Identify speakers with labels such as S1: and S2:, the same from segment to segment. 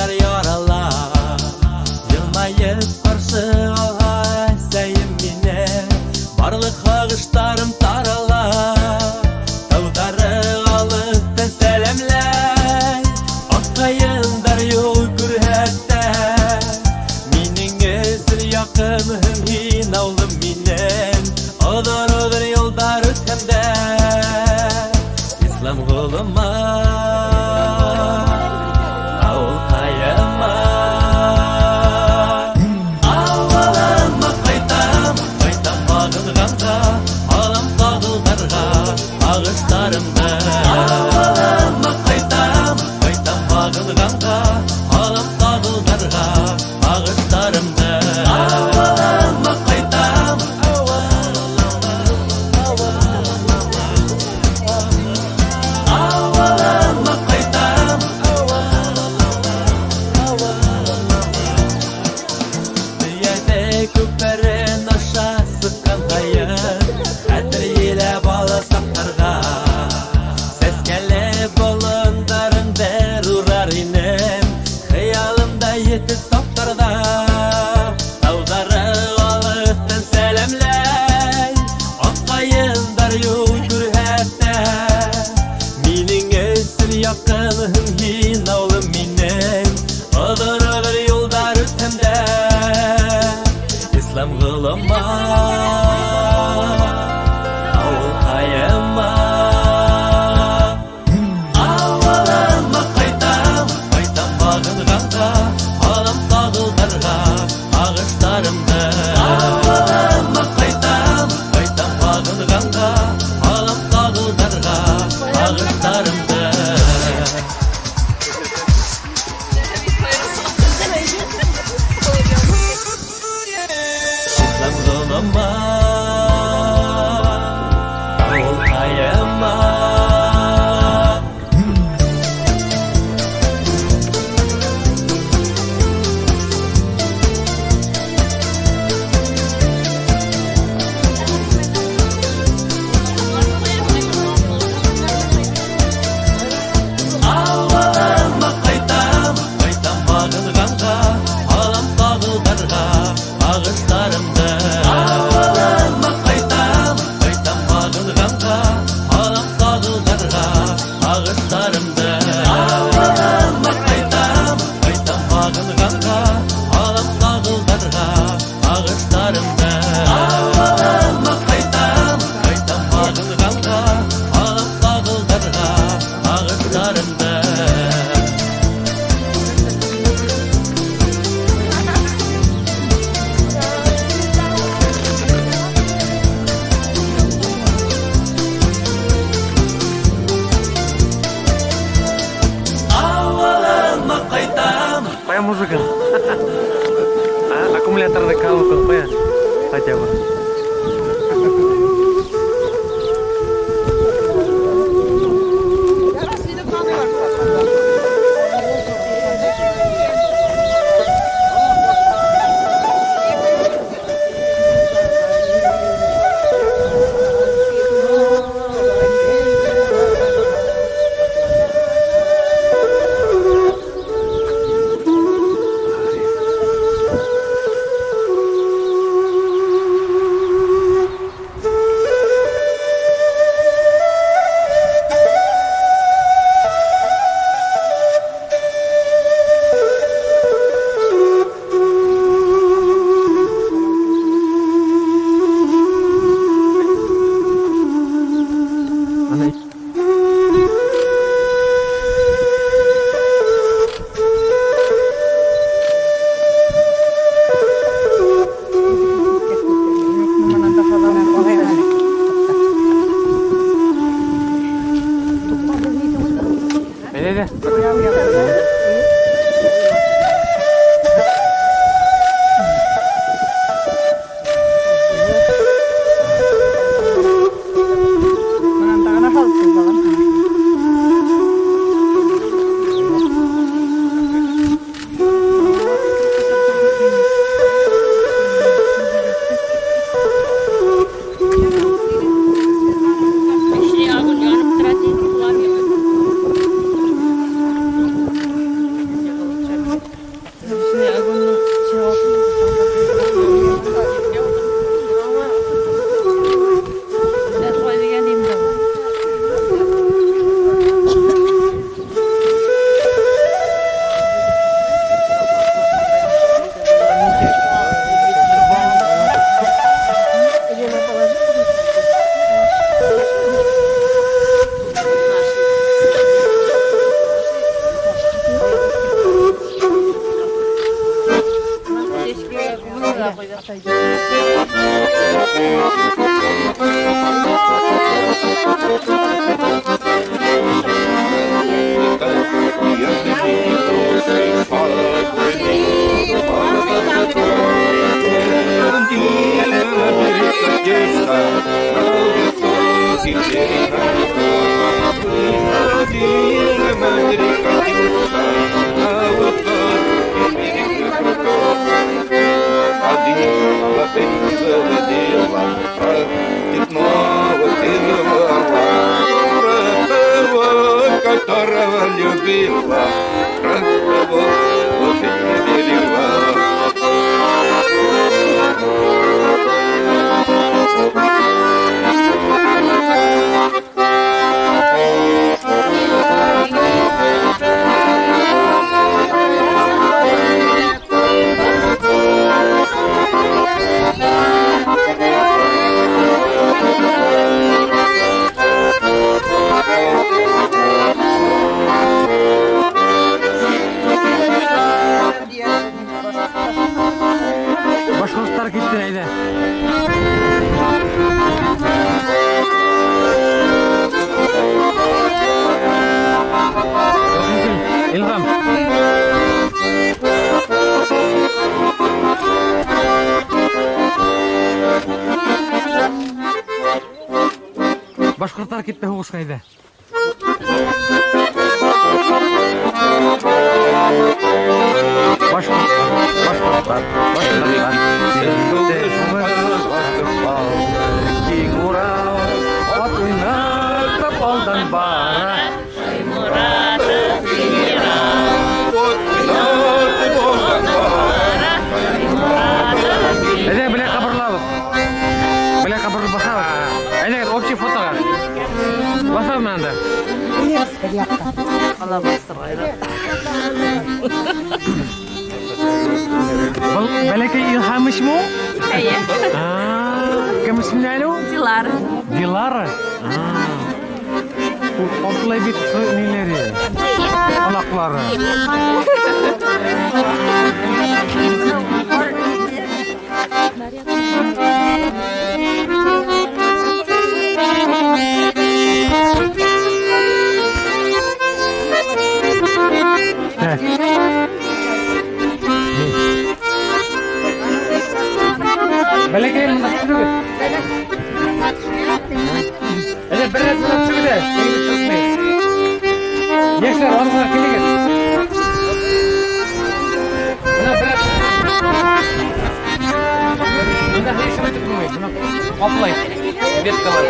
S1: Хыялдар ярала. Йылмайып ҡаршы алһа әсәйем мине, барлыҡ һағыштарым тарала. Тауҙары алыҫтан сәләмләй, аҡ ҡайындар юл күрһәтә. Минең өсөн яҡынһың һин, ауылым минең, оҙон-оҙон юлдар үтһәм дә, Исламғолома, ауылҡайыма. Ауылыма ҡайтам, ҡайтам һағынғанға, һалам сағылдарға һағыштарымды. Ауылыма ҡайтам, ҡайтам һағынғанға, һалам сағылдарға һағыштарымды. Ауылыма ҡайтам, ауылыма ҡайтам. Өйәҙе күперен аша сыҡҡан һайын, хәтер килә бала саҡтарға. Сәскәле болондарын бер урар инем, хыялымда етеҙ саптарҙа. Тауҙары алыҫтан сәләмләй, аҡ ҡайындар юл күрһәтә. Минең өсөн яҡынһың һин, ауылым минең, оҙон-оҙон юлдар үтһәм дә, Исламғолома, ауылҡайыма. Ауылыма ҡайтам, ҡайтам һағынғанға, һалам сағылдарға һағыштарымды. Ауылыма ҡайтам, ҡайтам һағынғанға, һалам сағылдарға һағыштарымды. Исламғолома, ауылҡайыма. Ауылыма ҡайтам, ҡайтам һағынғанға, һалам сағылдарға һағыштарымды. Ауылыма ҡайтам, ҡайтам һағынғанға, һалам сағылдарға һағыштарымды. Ауылыма ҡайтам, ҡайтам һағынғанға, һалам сағылдарға һағыштарымды. Ауылыма ҡайтам, ҡайтам һағынғанға, һалам сағылдарға һағыштарымды. Ауылыма ҡайтам.
S2: Ҡуя музыка. А, аккумуляторҙы колонка ҡуя. Хотя бы.
S3: Которого любила, про того не верила.
S2: Башҡорттар китте, әйҙә. Илһам. Башҡорттар китте һуғышҡа, әйҙә. Башҡорттар, башҡорттар, башҡорттар. Киң Урал, ат уйнатып алдан бара. Әйҙә, белә ҡабырлабыҙ. Белә ҡабырлап баҫабыҙ. Әйҙә, общий фотоға. Баҫабыҙ менән дә. Был бәләкәй Илһам ишме ул?
S4: Эйе.
S2: Кем исеме әле ул?
S4: Дилара.
S2: Дилара? Ул ҡаплай бит ниләре? Ҡолаҡлары. Так. Бәләкәй монда төшөрөгөҙ. Әле бер рәт монда төшөгөҙ әле. Йәштәр, алға килегеҙ. Бына бер рәт. Бында һис кем итеп булмай. Бына ҡаплай. Веткалар.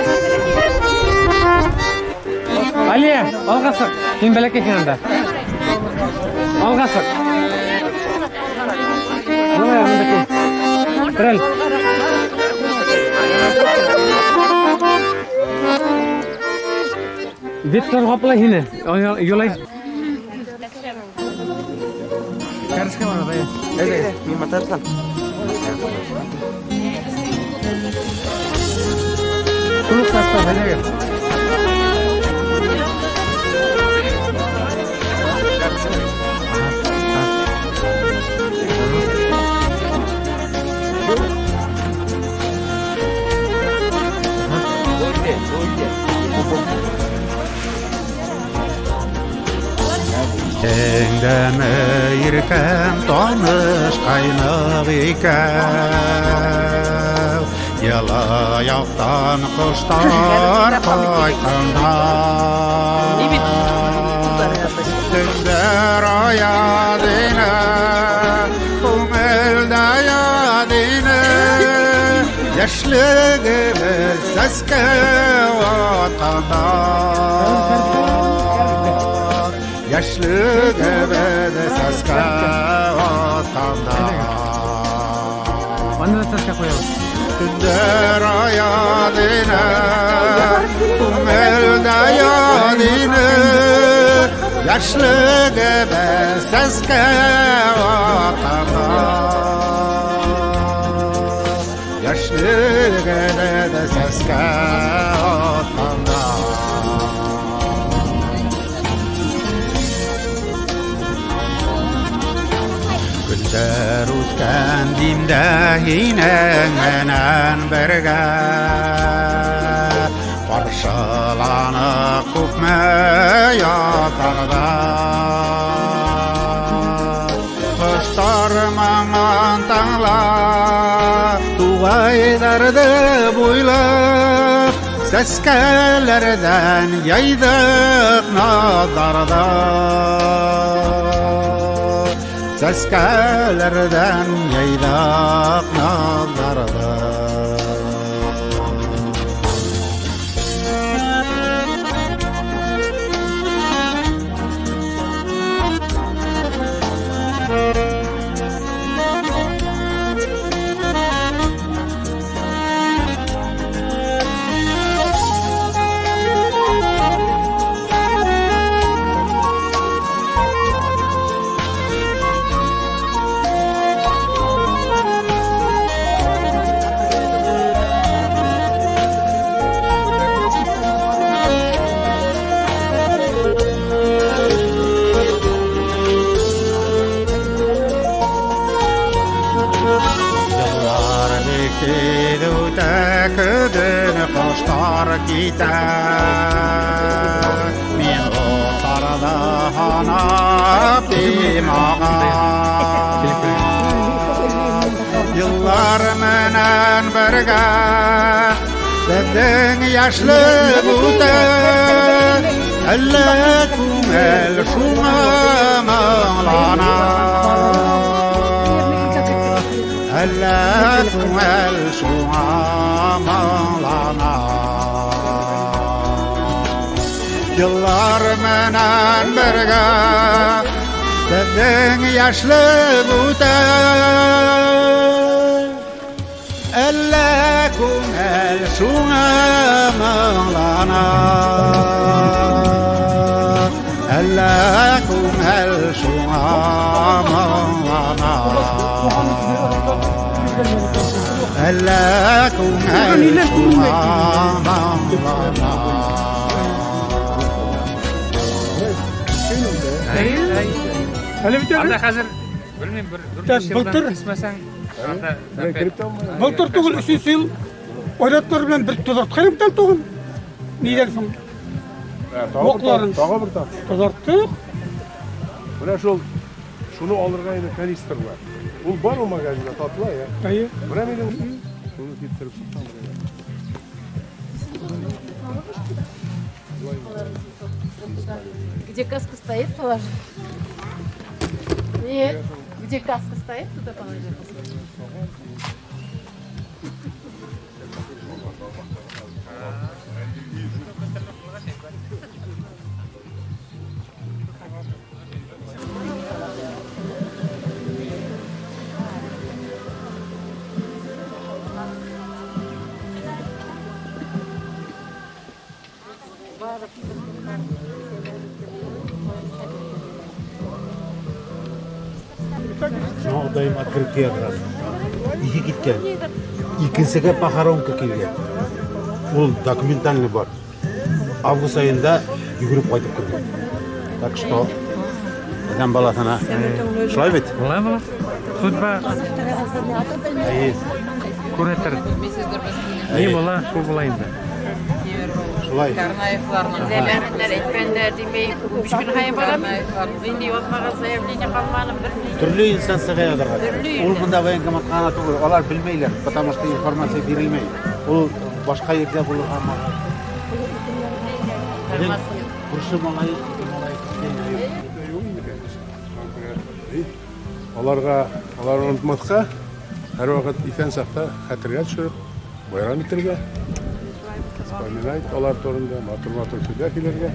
S2: Алия, алға сыҡ. Һин бәләкәйһең анда. Алға сыҡ. Бына бында кил. Терәл. Веткалар ҡаплай һине. Юлай. Кәрескә бара, дайы. Әйҙә.
S5: Мин матарсан.
S2: Шул уҡ состав, әйҙәгеҙ.
S3: Әңгәмә иркәм танышҡайныҡ икәү. Йылы яҡтан ҡоштар ҡайтҡанда. Төндәр аяҙ ине, күңелдә яҙ ине. Йәшлегебеҙ сәскә атҡанда. Йәшлегебеҙ сәскә атҡанда.
S2: Бында ла сәскә ҡуябыҙ.
S3: Төндәр аяҙ ине, күңелдә яҙ ине. Йәшлегебеҙ сәскә атҡанда. Йәшлегебеҙ сәскә атҡанда. Көн Көндәр үткән димдә һинең менән бергә Ҡаршыланыҡ күпме яҙҙарҙа. Ҡоштар моңон тыңлап, туғайҙарҙы буйлап, Сәскәләрҙән яйҙыҡ наҙҙарҙы. Сәскәләрҙән яйҙыҡ наҙҙарҙы. Йыллар бик тиҙ үтә, көнөн ҡоштар китә. Минуттарҙы һанап димаға. Йыллар менән бергә беҙҙең йәшлек үтә. Әллә күңел шуңа моңлана. Әллә күңел шуңа моңлана. Йыллар менән бергә беҙҙең йәшлек үтә. Әллә күңел шуңа моңлана. Әллә күңел шуңа моңлана. Әллә күңел шуңа моңлана.
S4: Әле бит
S2: Анда хәҙер белмәйем, бер
S4: Так,
S2: дүрт йылдан
S4: былтыр-
S2: кисмәһәң, анда опять
S4: Былтыр түгел, өсөнсө йыл Айратлар менән бер таҙартҡайным бит әле түгел. Ниҙән һуң? Ваҡларын.
S5: Тағы бер тапҡыр.
S4: Таҙарттыҡ.
S5: Менә шул шуны алырға инде канистрлар. Ул бар ул магазинда һатыла я.
S4: Әйе.
S5: Менә минем шуны киптереп сыҡҡан.
S6: Где каска стоит, положи. Нет, где каска стоит, туда положи.
S7: Шуңа даим открытка яҙған. Ике киткән. Икенсегә похоронка килгән. Ул документальный бар. Август айында йүгереп ҡайтып кергән. Так что адәм балаһына шулай бит?
S2: Була була. Судьба
S7: Әйе.
S2: күрәтер. Ни була, шул була инде.
S7: Шулай.
S6: Зәләреннәр әйткәндәр димәй, биш көн һайын барам. Инде язмаған заявление ҡалманы бер ни.
S7: Төрлө инстанцияға яҙырға.
S6: Төрлө
S7: Ул бында военкоматҡа ғына түгел, алар белмәйләр, потому что информация бирелмәй. Ул башҡа ерҙә булырға мөмкин. Күрше малай, ике малай киткән.
S5: Аларга аларны онытмаҫҡа, һәр ваҡыт иҫән саҡта хәтергә төшөрөп, байрам итергә, вспоминать алар турында, матур-матур һүҙҙәр һөйләргә.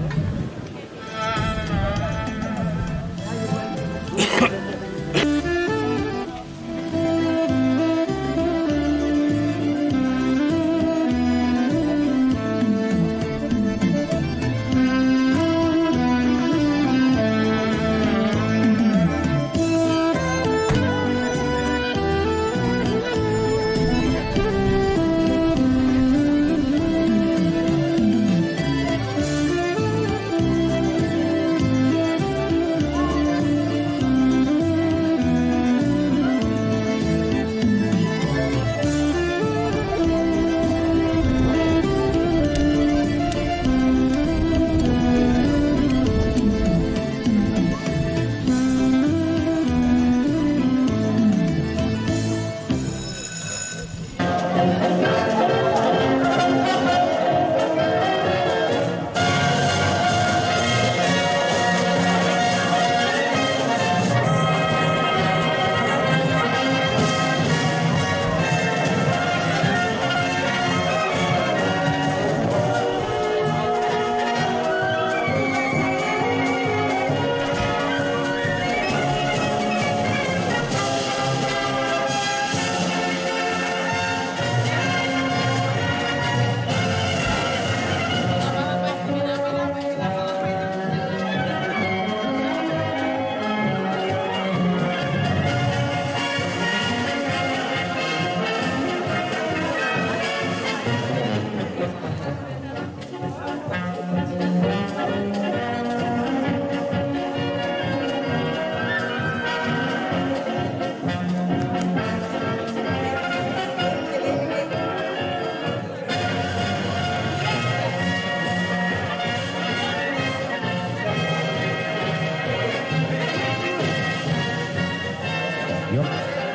S7: Юҡ,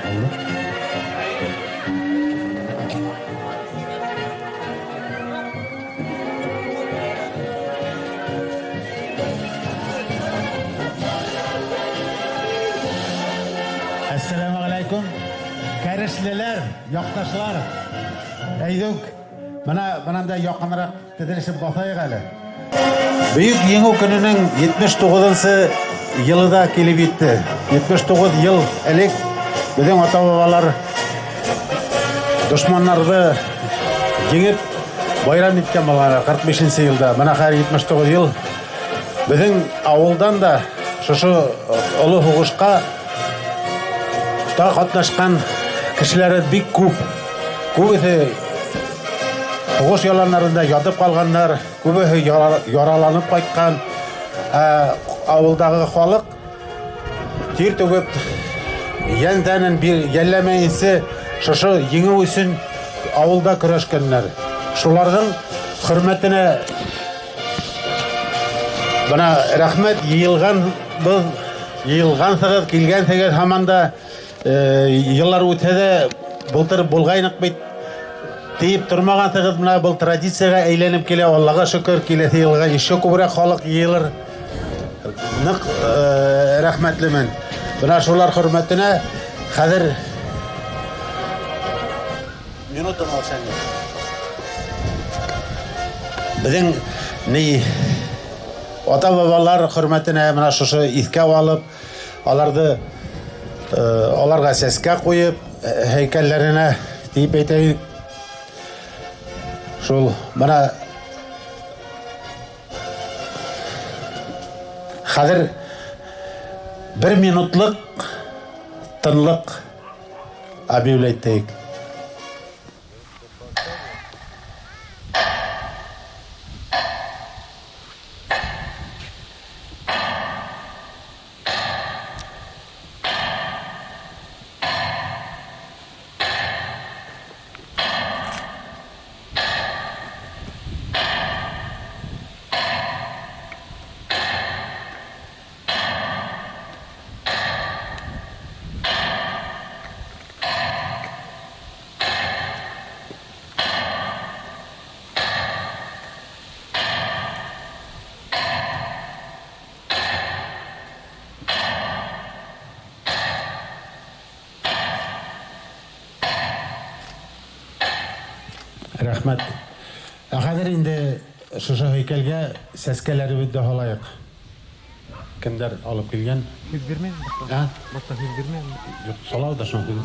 S7: булды. Әссәләмү алейкум. Кәрешлеләр, яҡташлар. Әйҙүк, бына бынандай яҡыныраҡ теҙелешеп баҫайыҡ әле. Бөйөк Еңеү көнөнөң 79-нсы йылы да килеп етте. 79 йыл элек беҙҙең ата-бабалар дошмандарҙы еңеп байрам иткән булғандар 45 йылда. Бына хәҙер 79 йыл беҙҙең ауылдан да шушы оло һуғышҡа та ҡатнашҡан кешеләре бик күп. Күбеһе һуғыш яландарында ятып ҡалғандар, күбеһе яраланып ҡайтҡан. Ауылдағы халыҡ тир түгеп, йән тәнен йәлләмәйенсә шушы еңеү өсөн ауылда көрәшкәндәр. Шуларҙың хөрмәтенә бына рәхмәт йыйылғанбыҙ, йыйылғанһығыҙ, килгәнһегеҙ һаман да, йыллар үтһә ҙә былтыр булғайныҡ бит тиеп тормағанһығыҙ, бына был традицияға әйләнеп килә. Аллаға шөкөр, киләһе йылға еще күберәк халыҡ йыйылыр. Ныҡ рәхмәтлемен. Бына шулар хөрмәтенә хәҙер минута молчания. Беҙҙең ни ата-бабалар хөрмәтенә бына шушы иҫкә алып, аларҙы, аларға сәскә ҡуйып, һәйкәлләренә тиеп әйтәйек. Шул бына хәҙер бер минутлыҡ тынлыҡ объявлять. Рәхмәт. Ә хәҙер инде шушы һәйкәлгә сәскәләребеҙҙе һалайыҡ. Кемдәр алып килгән?
S2: Һүҙ бирмәйем.
S7: Ә?
S2: Башта һүҙ бирмәйем.
S7: Юҡ, салау да шуны.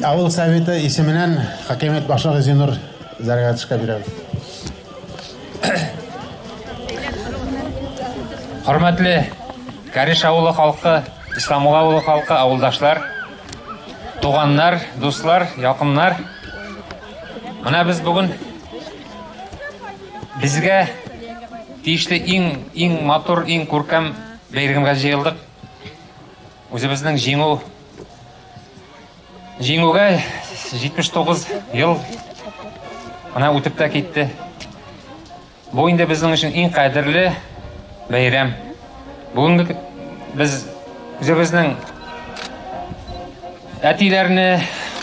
S7: Авыл советы исеменнән хакимият башлыгы Зинур Заргатовичка бирәбез.
S2: Хөрмәтле Кәреш авылы халкы, Исламул авылы халкы, авылдашлар, туганнар, дуслар, якыннар. Менә без бүген безгә тиешле иң иң матур, иң күркәм бәйрәмгә җыелдык. Үзебезнең җиңү җиңүгә 79 ел менә үтеп тә китте. Бу инде безнең өчен иң кадерле бәйрәм. Бүгенге без үзебезнең әтиләрне,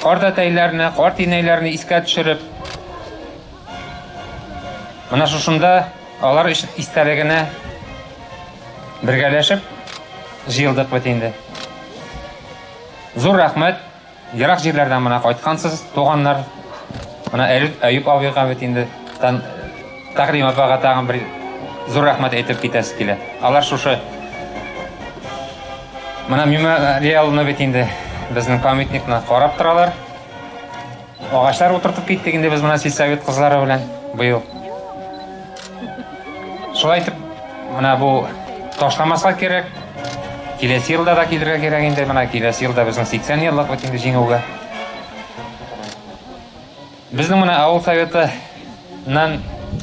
S2: карт әтәйләрне, карт инәйләрне искә төшереп, менә шушында алар өчен истәлегенә бергәләшеп җыелдык бит инде. Зур рәхмәт. Ерак җирләрдән менә кайткансыз, туганнар. Менә Әюп абыйга бит инде тан Тәкърим апага тагын бер зур рәхмәт әйтеп китәсе килә. Алар шушы менә мемориалны бит инде безнең памятникны карап торалар. Агачлар утыртып киттек инде без менә сельсовет кызлары белән быел. Шулай итеп, менә бу ташламаска кирәк. Киләсе елда да килергә кирәк инде. Менә киләсе елда безнең 80 еллык бит инде җиңүгә. Безнең менә авыл советыннан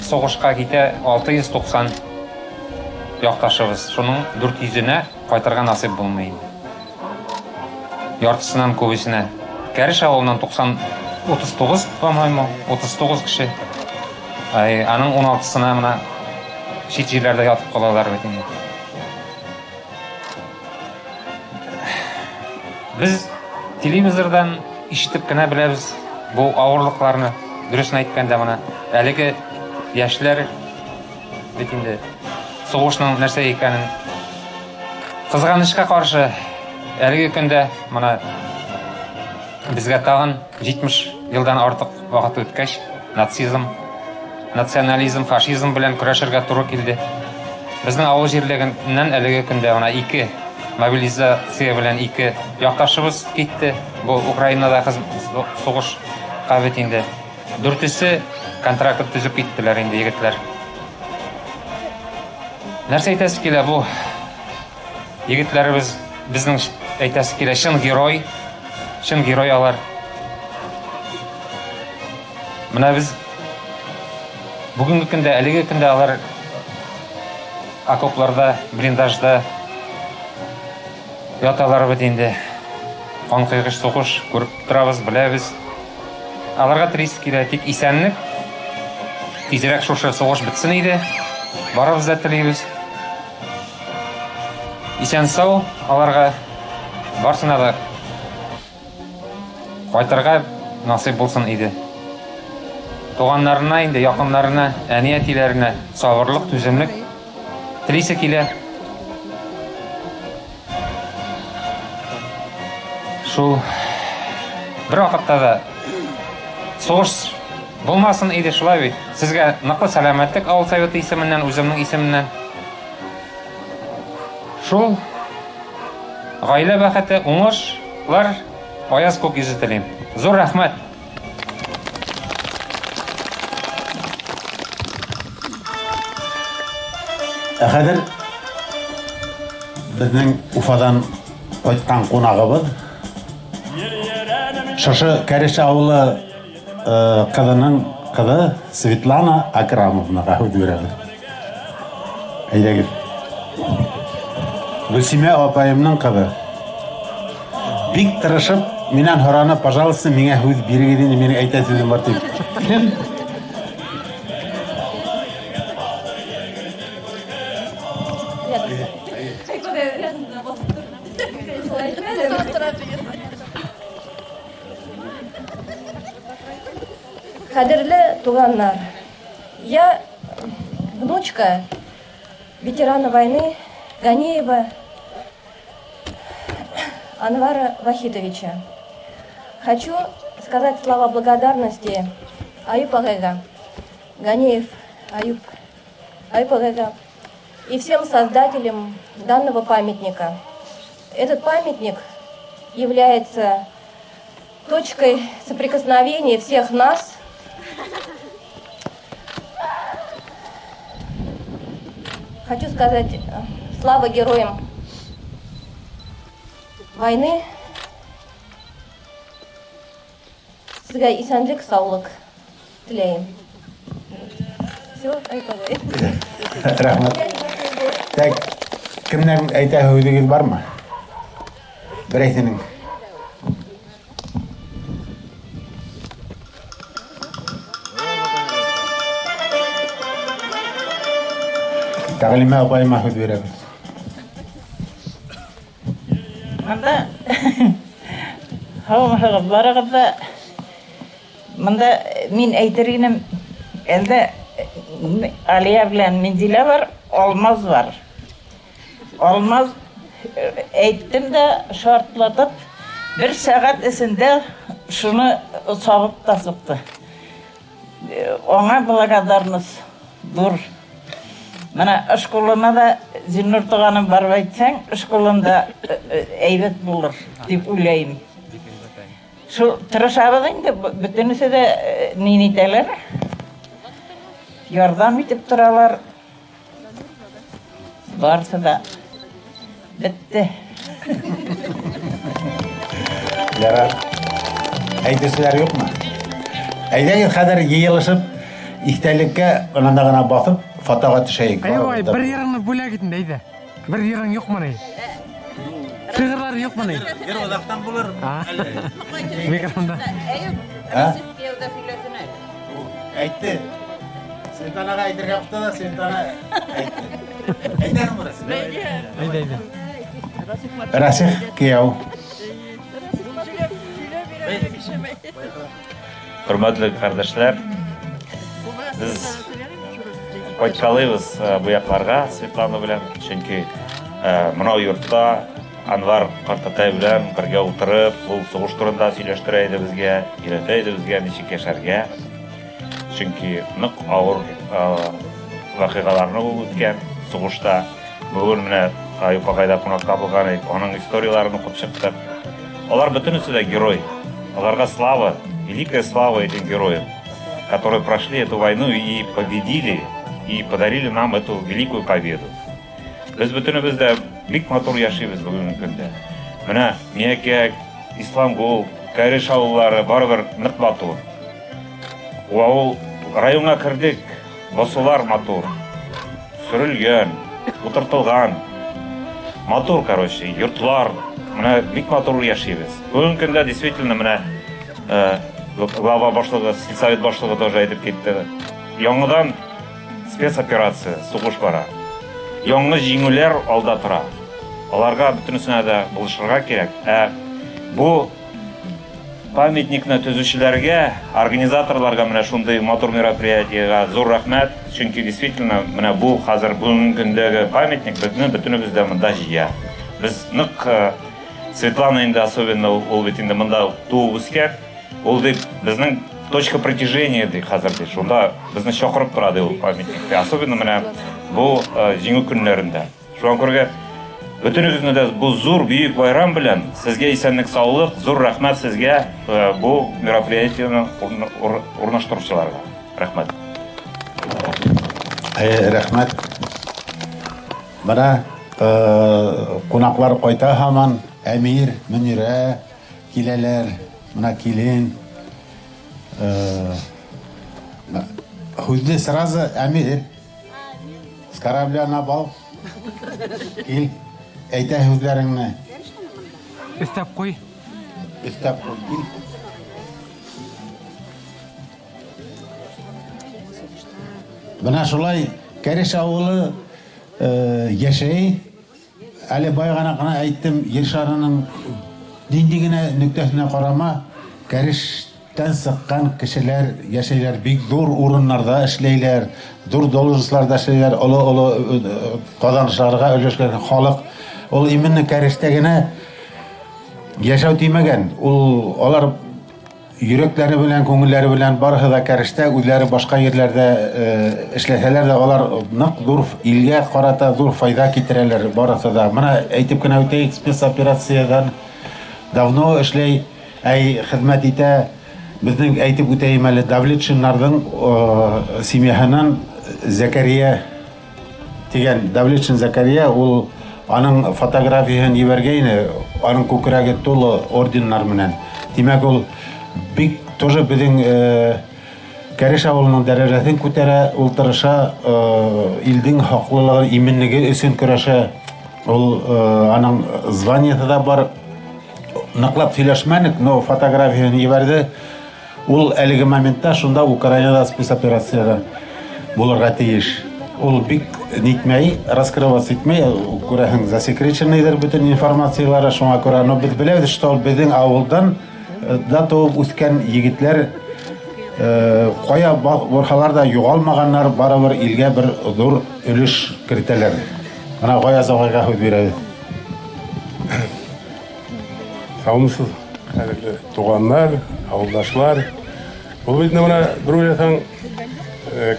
S2: сугышка китә 690 якташыбыз. Шуның 400-енә кайтырга насыйп булмый инде. Яртысыннан күбесенә. Кәреш авылыннан 90 39, по-моему, 39 кеше. Ай, аның 16-сына менә чит җирләрдә ятып калалар бит инде. Без телевизордан ишетеп кенә беләбез бу авырлыкларны. Дөресен әйткәндә менә әлеге яшьләр бит инде сугышның нәрсә икәнен кызганычка каршы әлеге көндә менә безгә тагын 70 елдан артык вакыт үткәч, нацизм, национализм, фашизм белән көрәшергә туры килде. Безнең авыл җирлегеннән әлеге көндә менә ике мобилизация белән ике якташыбыз китте. Бу Украинада сугышка бит инде. Дүртесе контракт төзеп киттеләр инде егетләр. Нәрсә әйтәсе килә бу? Егетләребез безнең әйтәсе килә, чын герой, чын герой алар. Менә без бүгенге көндә, әлеге көндә алар окопларда, блиндажда яталар бит инде. Канкойгыч сугыш күреп торабыз, беләбез. Аларга телисе килә, тик исәнлек. Тизрәк шушы сугыш бетсен иде. Барыбыз да телибез. Исән-сау аларга барсына да кайтырга насыйп булсын иде. Туганнарына инде, якыннарына, әни-әтиләренә сабырлык, түземлек телисе килә. Шул бер вакытта да сугыш булмасын иде шулай бит. Сезгә ныклы сәламәтлек авыл советы исеменнән, үземнең исемнән. Шул гаилә бәхете, уңышлар, аяз күк йөзе телим. Зур рәхмәт.
S7: Ә хәзер безнең Уфадан кайткан кунагыбыз шушы Кәреш авылы э, кызының кызы Светлана Акрамовнага һүз бирәбез. Әйдәгез. Гөлсимә апаемның кызы. Бик тырышып, миннән һораны, пожалуйста, миңа һүз бирегез инде, минем әйтә сүзем бар дип. Кем?
S8: Кадерле туганнар, я внучка ветерана войны Ганиева. Анвара Вахитовича. Хочу сказать слова благодарности Аюп Агайга, Ганеев Аюп, Аюп Агайга и всем создателям данного памятника. Этот памятник является точкой соприкосновения всех нас. Хочу сказать слава героям войны. Сезгә исәнлек, саулык теләйем. Все, Аюп агай.
S7: Рәхмәт. Так, кемнән әйтә һүҙегеҙ бармы? Берәйһенең. Тәғлимә апайыма һүҙ бирәбеҙ.
S6: Мында һаумыһығыҙ барығыҙ ҙа. Мында мин әйтер инем, әлдә Алия белән Минзилә бар, Алмаз бар. Алмаз әйттем дә шартлатып, бер сәғәт эсендә шуны сабып та сыҡты. Аңа благодарность ҙур. Мына школына да Зиннур туғаным барып әйтһәң, школында әйбәт булыр тип уйлайым. Шул тырышабыҙ инде, бөтөнөһө ҙә ни итәләр, ярҙам итеп торалар. Барыһы да бөттө.
S7: Ярар. Әйтеүселәр юҡмы? Әйҙәгеҙ хәҙер йыйылышып, иҫтәлеккә унанда ғына баҫып, фотоға төшәйек.
S9: Әйвай, бер йырыңны бүләк ит инде, әйҙә. Бер йырың юҡмы ни? Шиғырҙар юҡмы ни?
S1: Йыр оҙаҡтан булыр.
S9: Микрофонда.
S7: Ә? Әйтте. Светланаға әйтергә ҡушты ҙа, Светлана әйтте. Әйтәһеңме, Расих?
S9: Әйҙә, әйҙә.
S7: Расих кейәү.
S10: Хөрмәтле ҡәрҙәшләр, беҙ ҡайтҡалайбыҙ был яҡларға Светлана белән, сөнки мынау йортта Анвар ҡартатай белән бергә ултырып, ул һуғыш турында һөйләштерә ине беҙгә, өйрәтә ине беҙгә нисек йәшәргә. Сөнки ныҡ ауыр ваҡиғаларны ул үткән һуғышта. Бөгөн менә Аюп ағайҙа ҡунаҡта булған идек, уның историяларын уҡып сыҡтыҡ. Улар бөтөнөһө лә герой. Уларға слава, великая слава этим героям, которые прошли эту войну и победили, и подарили нам эту великую победу. Беҙ бөтөнөбөҙ ҙә бик матур йәшәйбеҙ бөгөнгө көндә. Мына Миәкәк, Исламғол, Кәреш ауылдары барыбер ныҡ матур. Ауыл районға керҙек, баҫыуҙар матур, сөрөлгән, ултыртылған. Матур, короче, йортлар, мына бик матур йәшәйбеҙ. Бөгөнгө көндә действительно мына глава башлығы, сельсовет башлығы тоже әйтеп китте. Яңыдан спецоперация, һуғыш бара. Яңы еңеүҙәр алда тора. Уларға бөтөнөһөнә лә булышырға кәрәк. Ә был памятникны төҙөүселәргә, организаторларға мына шундай матур мероприятиеға ҙур рәхмәт. Сөнки действительно мына был хәҙер бөгөнгө көндәге памятник беҙҙе бөтөнөбөҙ ҙә мында йыя. Беҙ ныҡ Светлана инде особенно ул бит инде мында тыуып үҫкән. Ул тип беҙҙең точка притяжения ти хәҙер ти. Шунда беҙҙе саҡырып тора ти ул памятник. Особенно мына был еңеү көндәрендә. Шуға күрә бөтөнөгөҙҙө лә был ҙур бөйөк байрам белән һеҙгә иҫәнлек, һаулыҡ, ҙур рәхмәт һеҙгә был мероприятиены урынлаштырыусыларға. Рәхмәт.
S7: Рәхмәт. Бына ҡунаҡлар ҡайта һаман, Әмир, Мөнирә киләләр, мына килен. Һүҙҙе сразу Әмир. С корабля на бал. Кил, әйтә һүҙҙәреңде.
S9: Өҫтәп ҡуй.
S7: Өҫтәп ҡуй, кил. Бына шулай Кәреш ауылы йәшәй. Әле бай ғына ғына әйттем, ер шарының ниндәй генә нөктәһенә ҡарама, Кәрештән сыҡҡан кешеләр йәшәйләр, бик ҙур урыннарҙа эшләйләр, ҙур должностьларҙа эшләйләр, оло-оло ҡаҙаныштарға өлгәшкән халыҡ. Ул именно Кәрештә генә Яшәү тимәгән, ул алар йөрәкләре белән, күңелләре белән барыһы да Кәрештә, үзләре башка ерләрдә эшләсәләр дә, алар нык зур илгә карата зур файда китерәләр барысы да. Менә әйтеп кенә үтәйек, спецоперациядән давно эшләй, әй хезмәт итә. Безнең әйтеп үтәем әле, Давлетшиннарның семьяһыннан Зәкәрия дигән Давлетшин Зәкәрия, ул аның фотографияһен җибәргәйне, аның күкрәге тулы орденнар менән. Димәк, ул бик тоже безнең Кәреш авылының дәрәҗәсен күтәрә, ул тырыша, илдең хаклылыгы, иминлеге өчен көрәшә. Ул аның званиесе да бар. Ныклап сөйләшмәдек, но фотографияһен җибәрде. Ул әлеге моментта шунда Украинада спецоперациядә булырга тиеш. Ул бик нитмәй, раскрываться итмәй, күрәһең, засекреченныйдыр бөтен информацияләре, шуңа күрә, но без беләбез, что безнең авылдан да туып үскән егетләр кая барсалар да югалмаганнар, барыбер илгә бер зур өлеш кертәләр. Менә Гаяз агайга һүз бирәбез.
S5: Саумысыз, кадерле туганнар, авылдашлар. Ул бит менә бер уйласаң,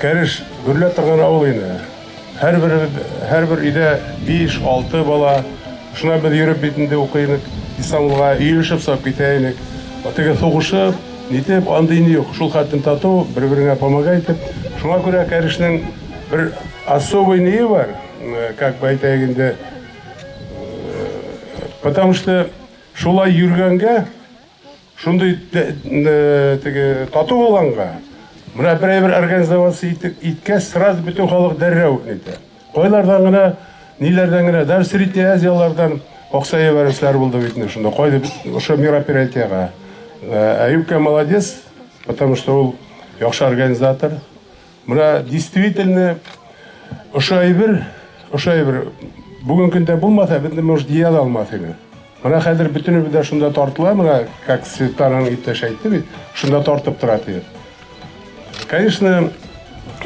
S5: Кәреш гөрләп торган авыл инде. Һәрбер һәрбер өйдә 5-6 бала. Шуна без йөреп бит инде укый идек. Истанбулга өелешеп сап китә идек. Теге сугышып, нитеп, андый ни юк. Шул хәтлем тату, бер-береңә помогать итеп. Шуңа күрә Кәрешнең бер особый ние бар, как бы әйтәйек инде, потому что шулай йөргәнгә, шундый теге тату булганга, менә бер бер организоваться иткәч, сразу бөтен халык дәррәү нитә. Кайлардан гына, ниләрдән генә, даже Средняя Азиялардан акча җибәрүчеләр булды бит инде шунда. Кайда ошо мероприятиега. Әюпкә молодец, потому что ул яхшы организатор. Менә действительно ошо әйбер, ошо әйбер бүгенге көндә булмаса, без может җыя да алмас идек. Менә хәзер бөтенебез дә шунда тартыла, менә как Светлананың иптәше әйтте бит, шунда тартып тора дип. Конечно,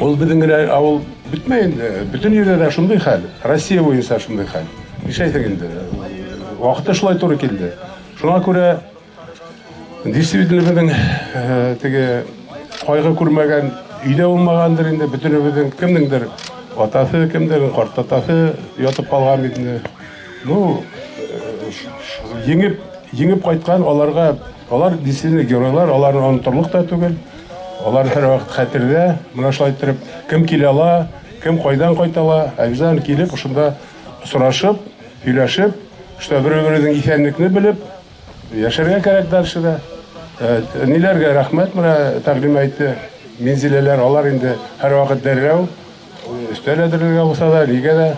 S5: ул безнең генә авыл бетмәй инде. Бөтен җирдә дә шундый хәл. Россия буенча шундый хәл. Нишләйсең инде? Вакыты шулай туры килде. Шуңа күрә действительно безнең теге кайгы күрмәгән өйдә булмагандыр инде, бөтенебезнең кемнеңдер атасы, кемдер картатасы ятып калган бит инде. Ну, җиңеп, җиңеп кайткан аларга, алар действительно геройлар, аларны онытырлык та түгел. Алар һәрвакыт хәтердә. Менә шулай иттереп, кем килә ала, кем кайдан кайта ала, обязательно килеп, шунда сорашып, сөйләшеп, что бер-беребезнең исәнлекне белеп, яшәргә кирәк дальше да. Ниләргә рәхмәт, менә тәкъдим әйтте. Минзиләләр, алар инде һәрвакыт дәррәү, өстәл әзерләргә булса да, нигә дә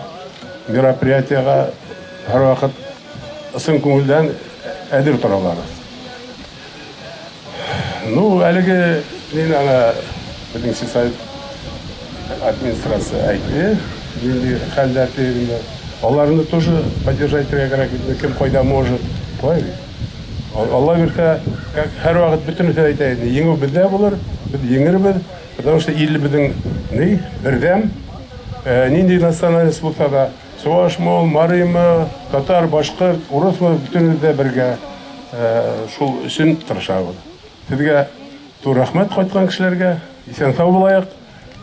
S5: мероприятиега һәрвакыт ысын күңелдән әзер торалар. Ну, әлеге мин ана безнең сельсовет администрация әйтте, нинди хәлләр дигәндә. Аларны тоже поддержать итәргә кирәк бит, кем кайда может. Шулай бит. Алла бирсә, как һәрвакыт бөтенесе әйтә инде, җиңү бездә булыр, без җиңербез, потому что ил безнең ни, бердәм. Нинди национальность булса да, чувашмы ул, марыймы, татар, башкорт, урысмы, бөтенебез дә бергә шул өчен тырышабыз. Сезгә зур рәхмәт кайткан кешеләргә. Исән-сау булаек.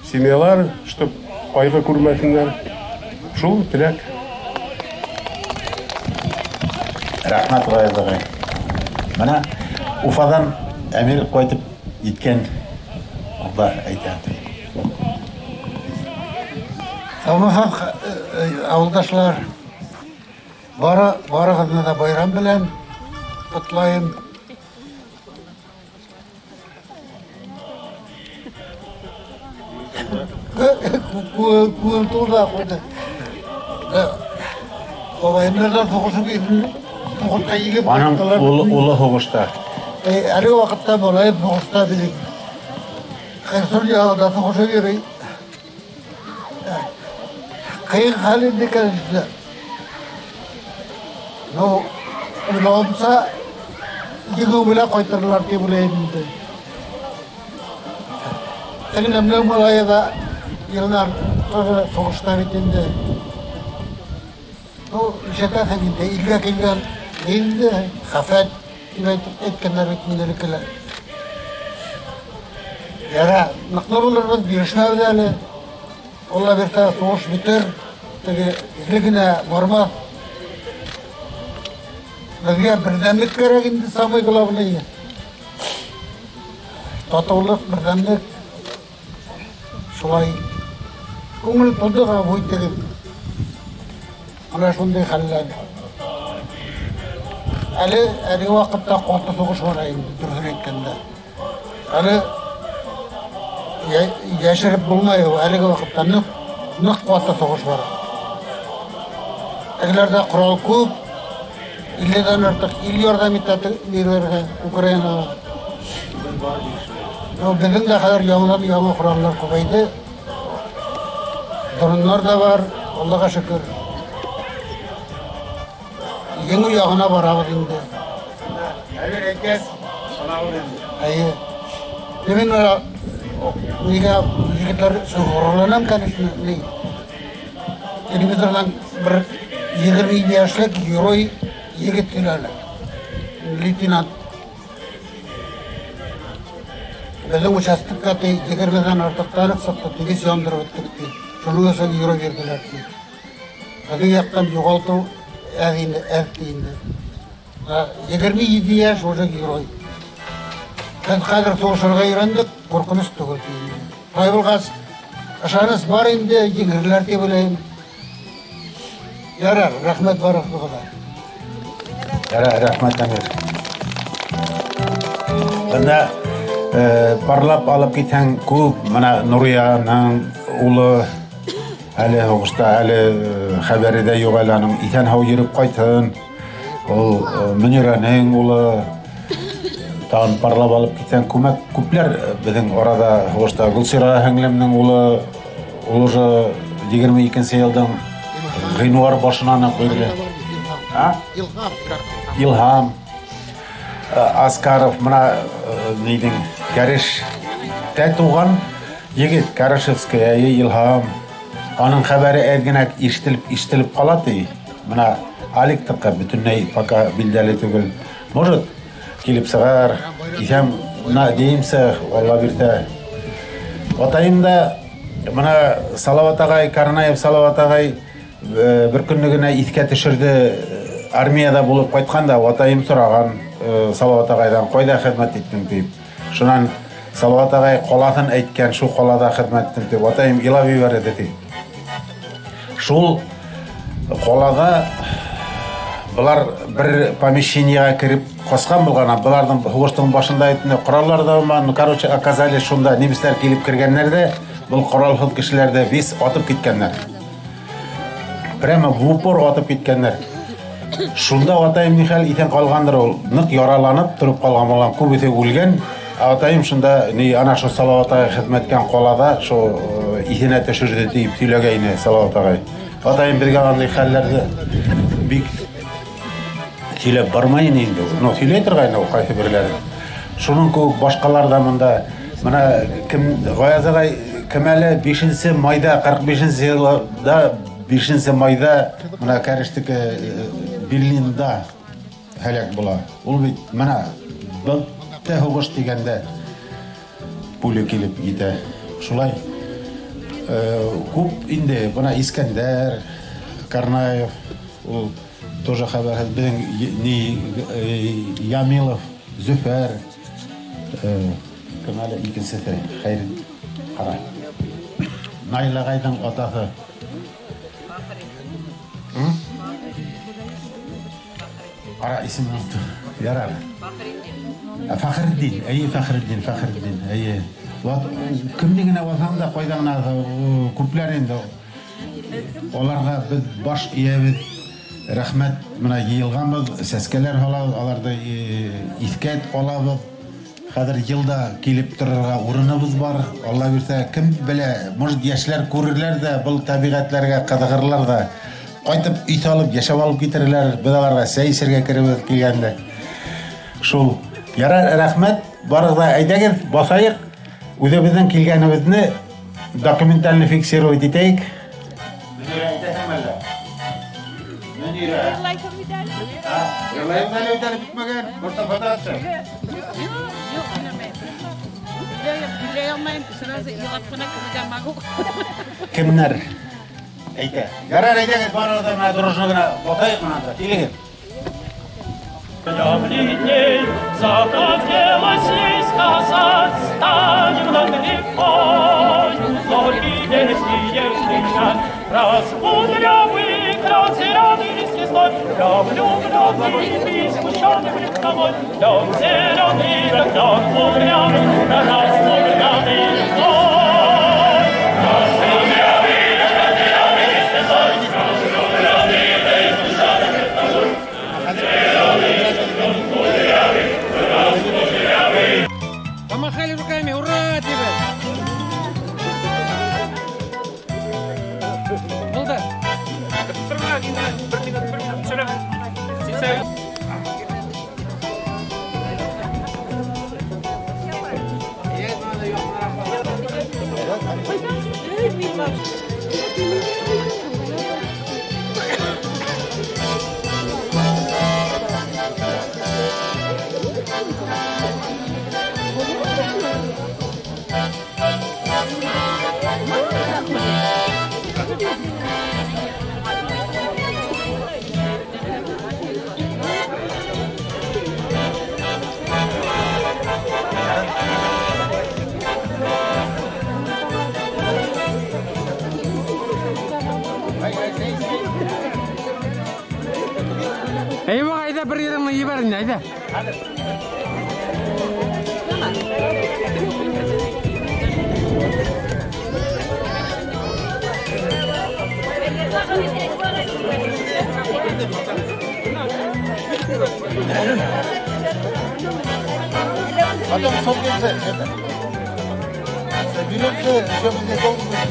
S5: Семьялар, чтоб кайгы күрмәсеннәр. Шул теләк.
S7: Рәхмәт, Гаяз агай. Менә Уфадан Әмир кайтып җиткән. Ул да әйтә.
S11: Саумысыз, авылдашлар. Бары, барыгызны да байрам белән котлыйм. Күңел тулды куйды. Бабайымнар да сугышып сугышка егеп
S7: Аның улы, улы һугышта.
S11: Әлеге вакытта малаем сугышта минем. Херсон ягында сугышып йөри. Кыен хәл инде, конечно. Ну, уйлавымча, җиңү белән кайтырлар дип уйлыйм инде. Сеңлемнең малае да Илнар тоже сугышта бит инде. Ну, ишетәсең инде, илгә килгән Инде хафәт дип әйтеп әйткәннәр бит инде элеккеләр. Яра, ныклы булырбыз, бирешмәбез әле. Алла бирсә, сугыш бетер, теге гел генә бармас. Безгә бердәмлек кирәк инде, самый главный. Татулык, бердәмлек. Шулай күңел тулды гафу итегез. Менә шундый хәлләр. Әле әлеге вакытта каты сугыш бара инде, дөресен әйткәндә. Әле яшереп булмай ул, әлеге вакытта нык, нык каты сугыш бара. Тегеләрдә корал күп, 50-дән артык ил ярдәм итә ниләргә, Украинага. Ну, безнең дә хәзер яңадан яңа кораллар күбәйде. Дроннар да бар, Аллага шөкер. Җиңү ягына барабыз инде.
S7: Әмир әйткәс, санавын инде.
S11: Әйе. Мин менә нигә егетләр өчен горурланам, конечно, ни. Телевизордан бер 20 яшьлек герой егет сөйләде. Лейтенант. Безнең участокка ди, 20-дән артык танк сыкты, тигез яндырып беттек ди. Шуның өчен герой бирделәр ди. Безнең яктан югалту әз инде, әз ди инде. 27 яшь уже герой. Без хәзер сугышырга өйрәндек, куркыныч түгел ди инде. Шулай булгач, ышаныч бар инде, җиңерләр дип уйлыйм. Ярар, рәхмәт барыгызга да.
S7: Ярар, рәхмәт, Әмир. Бында парлап алып китһәң күп, менә Нурияның улы әле һугышта, әле хәбәре дә юк әле аның. Исән һау йөреп кайтсын. Ул Мөнирәнең улы. Тагын парлап алып китсәң, күмәк күпләр безнең арада һугышта. Гөлсира һеңлемнең улы, ул уже 22 елдың гыйнвар башыннан ук бирле. А?
S3: Илһам.
S7: Илһам. Аскаров менә нидең Кәреш тә туган егет Карашевский, әйе, Илһам. Аның хәбәре әз генә ишетелеп ишетелеп кала ди. Менә Алик тыкы бөтенләй пока билдәле түгел. Может, килеп чыгар, исән надеемся, Алла бирсә. Атаем да менә Салават агай, Карнаев Салават агай бер көнне генә искә төшерде, армиядә булып кайтканда атаем сораган Салават агайдан, кайда хезмәт иттең дип. Шуннан Салават агай каласын әйткән, шул калада хезмәт иттем дип. Атаем елап җибәрде ди. Шул калада болар бер помещениега кереп каскан булган, боларның һугыштың башында әйтте, кораллар да булмаган, ну, короче, оказались шунда немецләр килеп кергәннәр дә, был коралсыз кешеләрдә весь атып киткәннәр. Прямо в упор атып киткәннәр. Шунда атаем нихәл исән калгандыр ул. Нык яраланып торып калган булган, күбесе үлгән. Ә атаем шунда ни ана шул Салават агай хезмәт иткән калада шул исенә төшерде дип сөйләгәйне Салават агай. Атаем безгә андый хәлләрне бик сөйләп бармай инде. Ну, сөйләй торган ул кайсы берләре. Шуның кебек башкалар да монда. Менә кем Гаяз агай кем әле 5 майда 45 елда 5 майда менә Кәрештеке Берлинда һәлак була. Ул бит менә бетте һугыш дигәндә пуля килеп китә. Шулай күп инде менә Искәндәр Карнаев ул тоже хәбәрсез безнең ни Ямилов Зөфәр кем әле икенчесе Хәйр кара Наил агайның атасы. Кара исемен оныттым. Ярар. Фәхретдин, әйе, Фәхретдин, Фәхретдин, әйе. Вот кемне генә алсаң да, кайда гына күпләр инде. Аларга без баш иябез. Рәхмәт, менә җыелганбыз, сәскәләр һалабыз, аларны искә алабыз. Хәзер елда килеп торырга урыныбыз бар. Алла бирсә, кем белә, может, яшьләр күрерләр дә, был табигатьләргә кызыгырлар да. Кайтып өй салып, яшәп алып китерләр. Без аларга чәй эчәргә керебез килгәндә. Шул. Ярар, рәхмәт. Барыгыз да әйдәгез, басаек. Үзебезнең килгәнебезне документально фиксировать итәйек. Мөнирә әйтәсең әллә? Мөнирә. Йырлайбыҙ әле бит әле бөтмәгән. Мостафа Татшев.
S6: Юҡ, юҡ, һөйләмәйем. Һөйләй алмайым, сразу илап ҡына керергә могу.
S7: Кемдәр әйтә? Ярар, әйҙәгеҙ, барығыҙ да менә дружно гына баҫайыҡ менә анда. Килегеҙ.
S1: Дней захотелось ей сказать, станем над рекой, зоркий день встречать. Раскудрявый, разрядый звездой, я влюблен, и смущенный тобой, дом зеленый, да клен кудрявый, да раскудрявый лесной. Раскудрявый, да разрядый звездой, раскудрявый, да смущенный тобой.
S9: Помахали руками, ура тебе! Булды.
S2: Бер минут, бер минут, төшөрәм.
S9: Әйҙә, әйҙә, бер ереңде ебәр инде, әйҙә.
S7: Потом собьемся, это, соберемся, чтобы не долго было.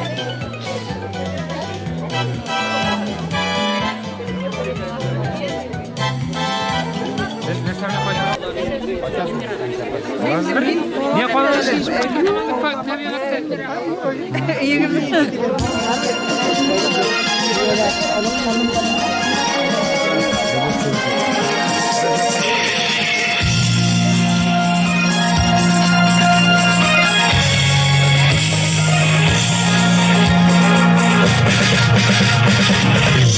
S9: Не ҡалды?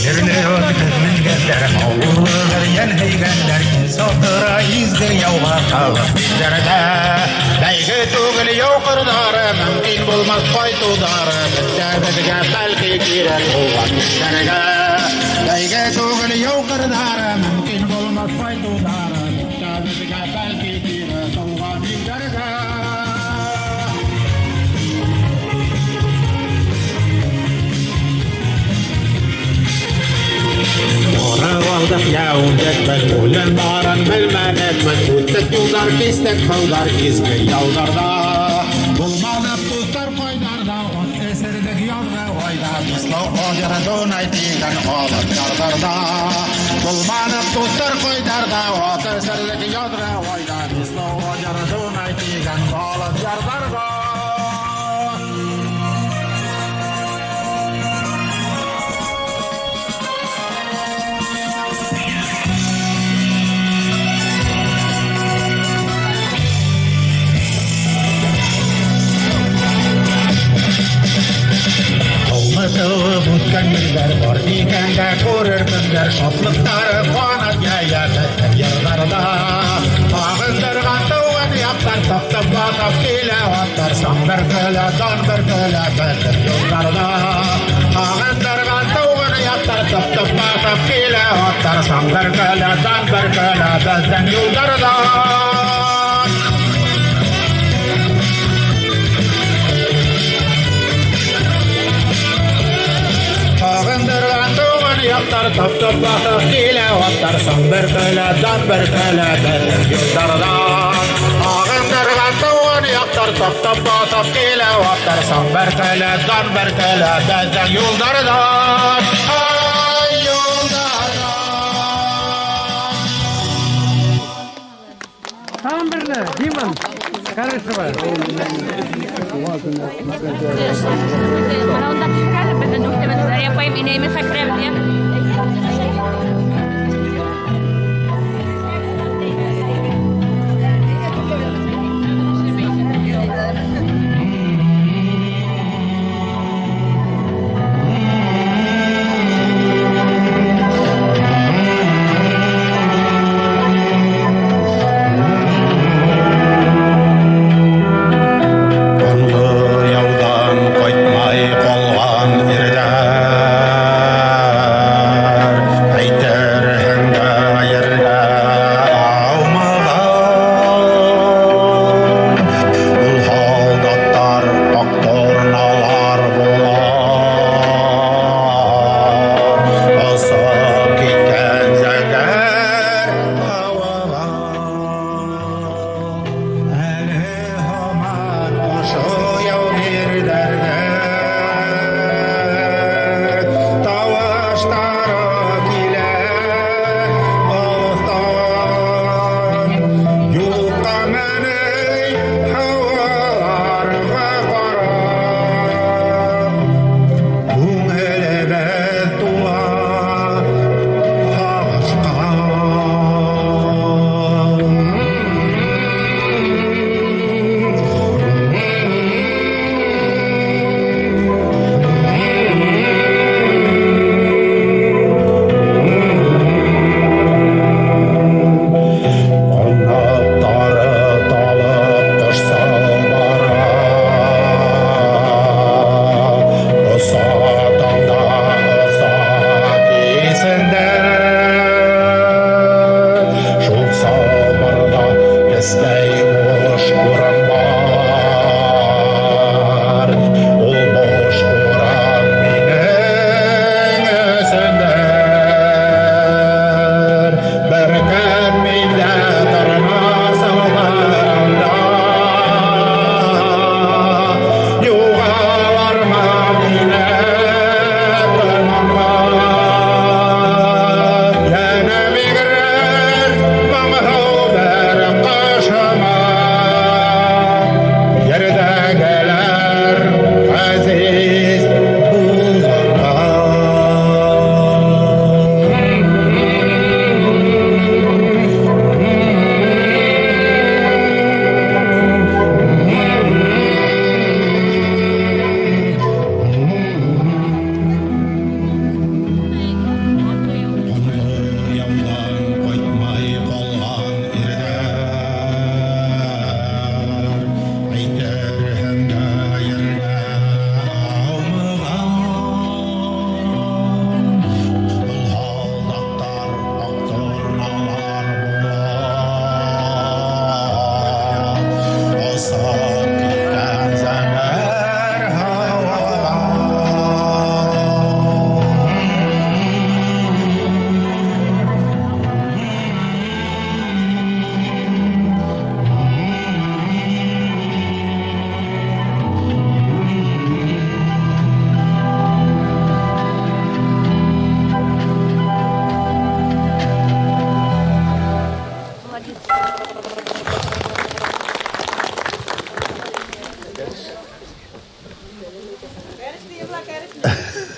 S3: Ерле өтіп мінгендер, ауылы йән һөйгәндәр, Инсафтыра изге яуға халыҡ биҙҙәрҙә.
S7: Бәйге түгел яу ҡырҙары, мөмкин булмаҫ ҡайтыуҙары, беҙҙә беҙгә бәлки кирәк булған эштәргә. Бәйге түгел яу ҡырҙары, мөмкин булмаҫ ҡайтыуҙары, беҙҙә беҙгә бәлки кирәк булған эштәргә. Урап алдыҡ яуҙыҡ беҙ, үлем барын белмәнек беҙ, үттек юлдар, кистек һыуҙар, изге яуҙарҙа. Булманыҡ дуҫтар ҡайҙарҙа, ут эсерҙек яҙғы айҙа, Дуҫлыҡ озера Дунай тигән алып ярҙарҙа. Булманыҡ дуҫтар ҡайҙарҙа, ут эсерҙек яҙғы айҙа, Дуҫлыҡ озера Дунай тигән алып ярҙарҙа. Тауып үткән елдәр бар икән дә күрер көндәр, шатлыҡтары ҡанат йәйә беҙҙең йырҙарҙа. Һағындырған тыуған яҡтар, таптап баҫып килә аттар, сан бер көлә, дан бер көлә беҙҙең юлдарҙа. Һағындырған тыуған яҡтар, таптап баҫып килә аттар, сан бер көлә, дан бер көлә беҙҙең юлдарҙа. Һағындырған тыуған яҡтар, таптап баҫып килә аттар, сан бер көлә, дан бер көлә беҙҙең юлдарҙа. Һағындырған тыуған яҡтар, таптап баҫып килә аттар, сан бер көлә, дан бер көлә беҙҙең юлдарҙа. Ай, юлдарҙа.
S9: Тағын берне, Диман. Хорошего.
S6: Мына унда төшөрәле беҙҙең үҫтемән Зария апайым, инәйемә хәкрәм.
S3: Буш урын бар. Ул буш урын минең өсөндөр. Бер көн мин дә тормас алдарында. Юғалармын инеп томанға. Йәнем йүгерер моңһоу бер ҡошома. Ерҙәгеләр ғәзиз булғанға. Яуҙан ҡайтмай ҡалған ирҙәр, әйтерһең дә ергә аумаған. Ул һалдаттар аҡ торналар булып, осоп киткән зәңгәр һауаға.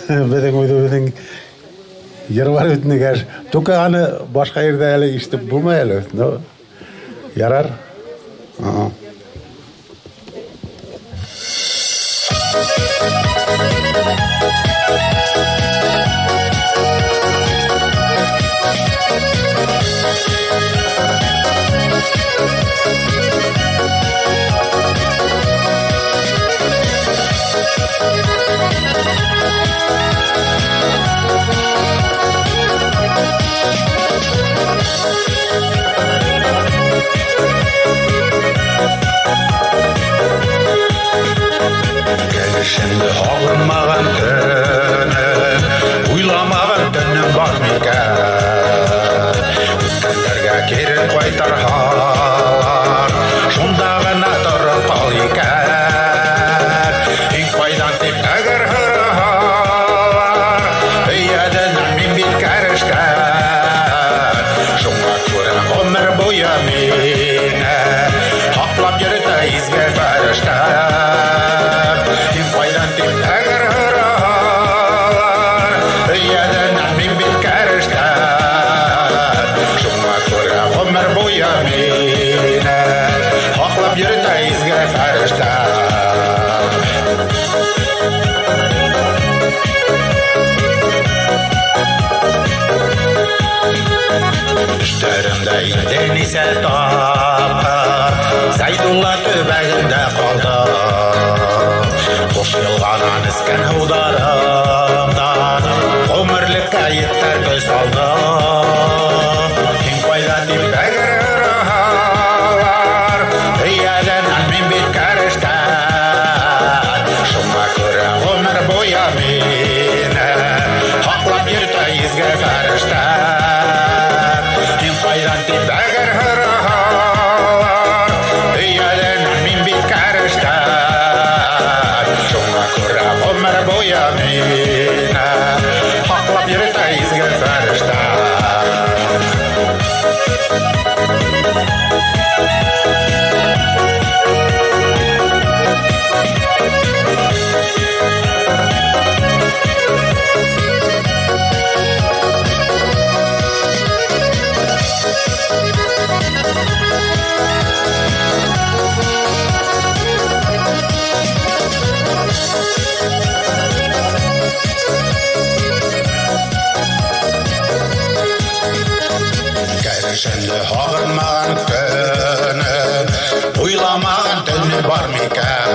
S7: Беҙҙең үҙебеҙҙең йыр бар бит инде, конечно. Только аны башҡа ерҙә әле ишетеп булмай әле. Но ярар. Ага.
S3: Кәләшемде һағынмаған көнөм, уйламаған төнөм бар микән? Үткәндәргә кире ҡайтарһалар, шунда ғына тороп ҡал икән. Һин ҡайҙан тип әгәр һораһалар, өйәҙенән мин бит кәрештән. Шуңа күрә ғүмер буйы мине һаҡлап йөрөтә изге фәрештәм. Һин ҡайҙан тип әгәр һораһалар, өйәҙенән мин бит кәрештән. Шуңа күрә ғүмер буйы мине һаҡлап йөрөтә изге фәрештәм. Төштәремдә инде нисә тапҡыр Зәйдулла төбәгендә ҡалдым. Ҡош йылғанан эскән һыуҙарымдан ғүмерлеккә етәр көс алдым. Һин ҡайҙа тип әгәр һораһалар, өйәҙенән мин бит кәрештән. Шуңа күрә ғүмер буйы мине һаҡлап йөрөтә изге фәрештәм. Һин ҡайҙан тип әгәр һораһалар, өйәҙенән мин бит кәрештән. Шуңа күрә ғүмер буйы мине һаҡлап йөрөтә изге фәрештәм. Кәләшемде һағынмаған көнөм, уйламаған төнө бар микән?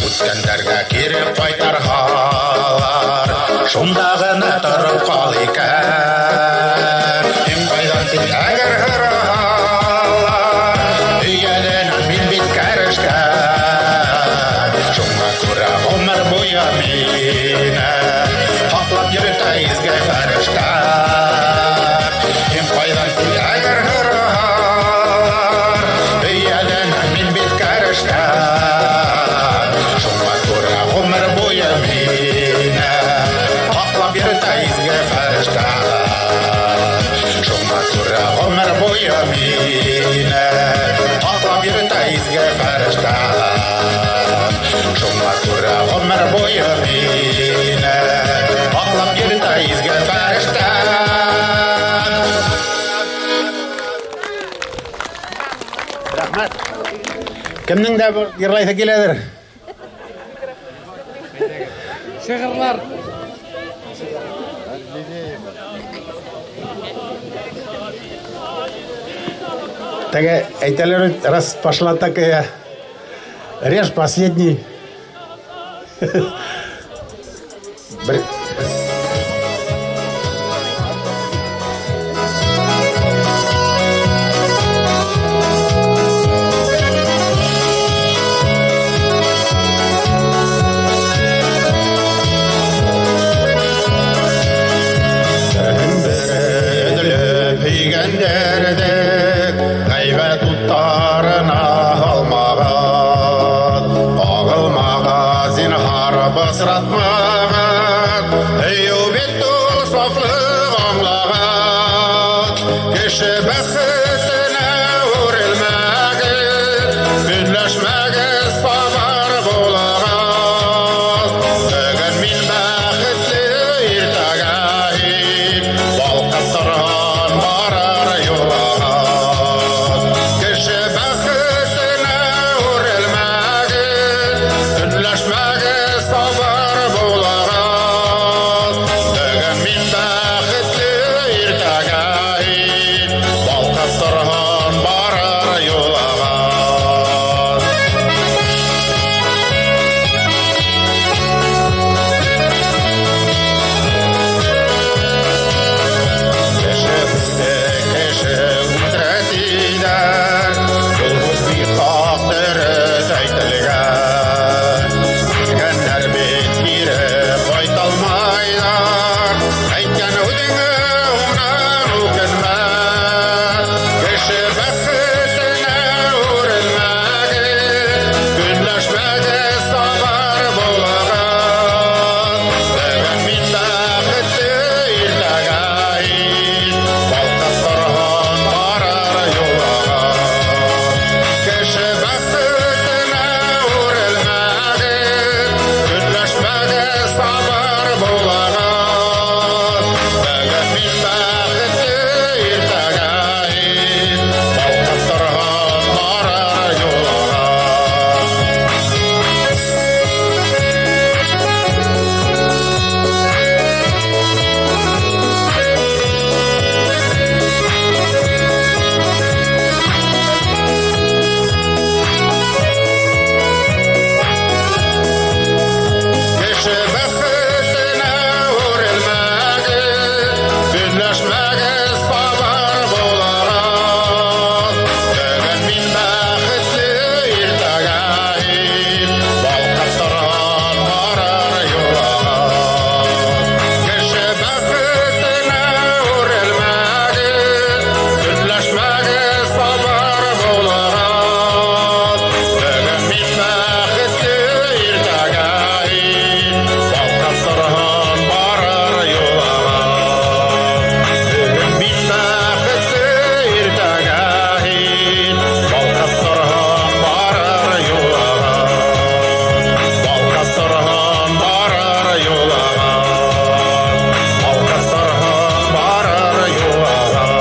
S3: Үткәндәргә кире ҡайтарһалар, шунда ғына тороп ҡал икән. Һин ҡайҙан тип әгәр һораһалар, буе мине Аклап йөртә изге фәрештә. Шуңа күрә гомер буе мине Аклап йөртә изге фәрештә.
S7: Рәхмәт. Кемнең дә бер йырлайсы киләдер?
S9: Шигырьләр.
S7: Теге әйтәләр бит, раз пошла такая, режь последний. Бер
S3: Өзелеп һөйгәндәрҙек, ғәйбәт уттарына һалмағыҙ, ҡағылмағыҙ, зинһар бысратмағыҙ. Һөйөү бит ул сафлыҡ, аңлағыҙ. Кеше бәхетенә үрелмәгеҙ, көнләшмәгеҙ, сабыр булығыҙ. Бөгөн мин бәхетле, иртәгә һин балҡып торған барыр юлығыҙ. Кеше бәхетенә үрелмәгеҙ, көнләшмәгеҙ, сабыр булығыҙ. Бөгөн мин бәхетле, иртәгә һин балҡып торған барыр юлығыҙ. Кеше үҙе кеше үлтерә тиҙәр, был һүҙ бик хаҡ, дөрөҫ әйтелгән. Үлгәндәр бит кире ҡайталмайҙар, әйткән һүҙеңә унан үкенмә. Кеше бәхетенә үрелмәгеҙ, көнләшмәгеҙ, сабыр булығыҙ. Бөгөн мин бәхетле, иртәгә һин балҡып торған барыр юлығыҙ. Кеше бәхетенә үрелмәгеҙ, көнләшмәгеҙ, сабыр булығыҙ. Бөгөн мин бәхетле, иртәгә һин балҡып торған барыр юлығыҙ. Кеше бәхетенә үрелмәгеҙ, көнләшмәгеҙ, сабыр булығыҙ. Бөгөн мин бәхетле, иртәгә һин балҡып торған барыр юлығыҙ. Кеше бәхетенә үрелмәгеҙ, көнләшмәгеҙ, сабыр булығыҙ. Бөгөн мин бәхетле, иртәгә һин балҡып торған барыр юлығыҙ. Бөгөн мин бәхетле, иртәгә һин балҡып торған барыр юлығыҙ. Балҡып торған барыр юлығыҙ. Балҡып торған барыр юлығыҙ.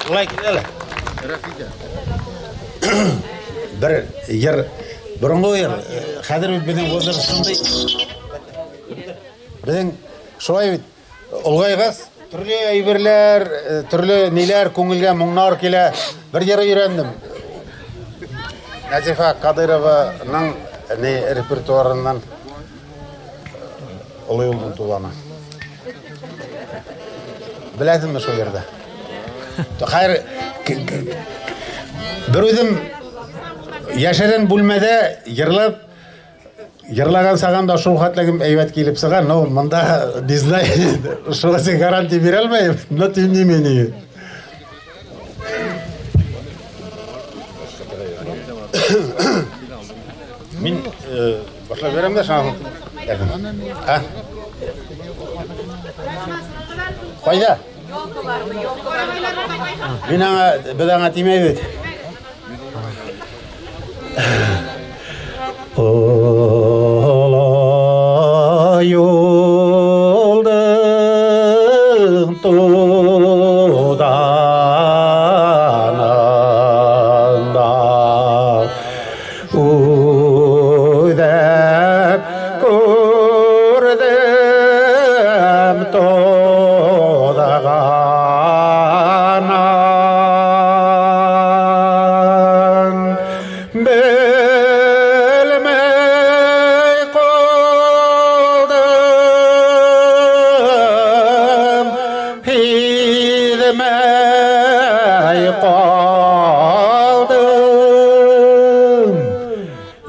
S7: Шулай килә әле. Бер йыр, боронғо йыр, хәҙер бит беҙҙең возраст шундай. Беҙҙең шулай бит, олғайғас төрлө әйберләр, төрлө ниләр күңелгә моңнар килә. Бер йыр өйрәндем. Нәзифә Ҡадированың ни репертуарынан Оло юлдың туланы. Беләһеңме шул йырҙы? Хәйер, бер үҙем йәшерен бүлмәлә йырлап, йырлаған сағында шул хәтлегем әйбәт килеп сыға, но мында не знаю, шуға син гарантия бирә алмайым, но тем не менее. Мин башлап бирәм дә шуңа. А? Кайда? Мин аңа, без аңа тимәйбез. Олы юлдың туҙанында үҙем күрҙем туҙғанын. Белмәй ҡалдым, һиҙмәй ҡалдым.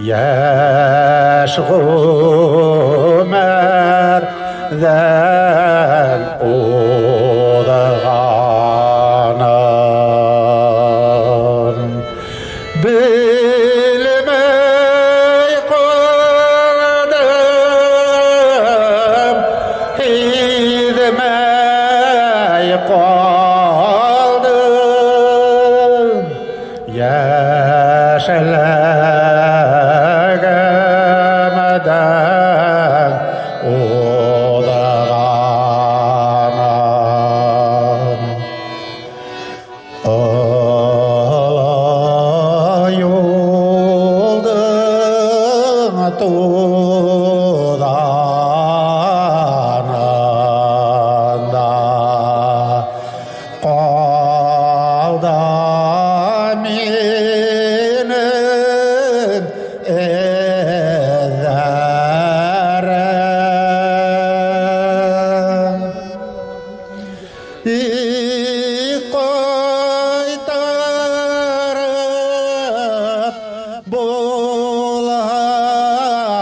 S7: Йәш ғүмерҙән уҙғанын. Белмәй ҡалдым, һиҙмәй ҡалдым. Йәшлегемдән уҙғанын. Оло юлдың туҙанында ҡалды минең эҙҙәрем. Ҡайтарып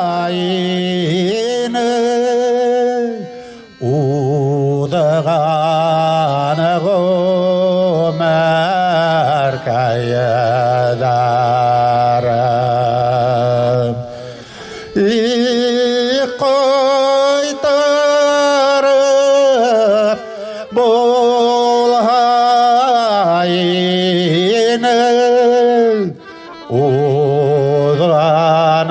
S7: булһа ине уҙған ғүмеркәйҙәрем. Ҡайтарып булһа ине уҙған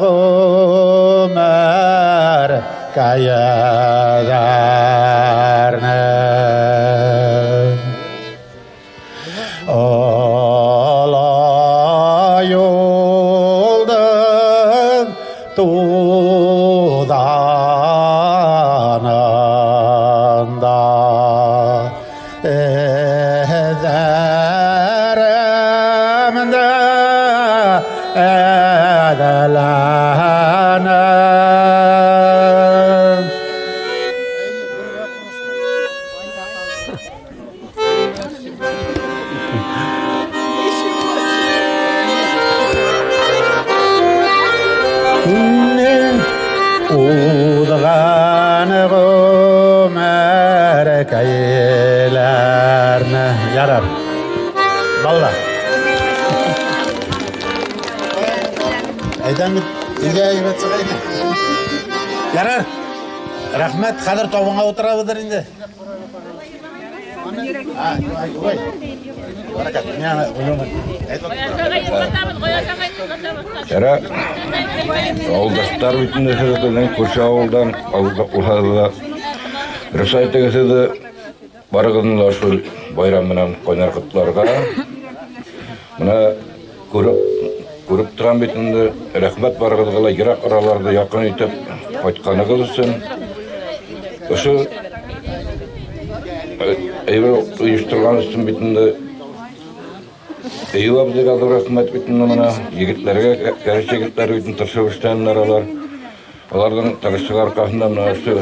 S7: ғүмеркәйҙәрне. Оло юлдың туҙанында эҙҙәрем дә эҙләнә. Уҙған ғүмеркәйләрне. Ярар. Балла. Әйтәм бит, өйгә әйбәт сыға ине. Ярар. Рәхмәт, хәҙер табынға ултырабыҙҙыр инде. Ой. Бәрәкәт. Мин аны уйламай.
S12: Яра, ауылдаштар бит инде һеҙҙең күрше ауылдан, ауылда да. Рөхсәт итегеҙ һеҙҙе барығыҙҙы ла шул байрам менән ҡайнар ҡотларға. Бына күреп торам бит инде, рәхмәт барығыҙға ла йыраҡ араларҙы яҡын итеп ҡайтҡанығыҙ өсөн. Ошо әйбер ойошторған өсөн бит инде Әйүп абзыйға ҙур рәхмәт бит инде бына егетләргә, кәрәш егетләр бит инде тырышып эшләнеләр алар. Аларҙың тырышлығы арҡаһында бына ошо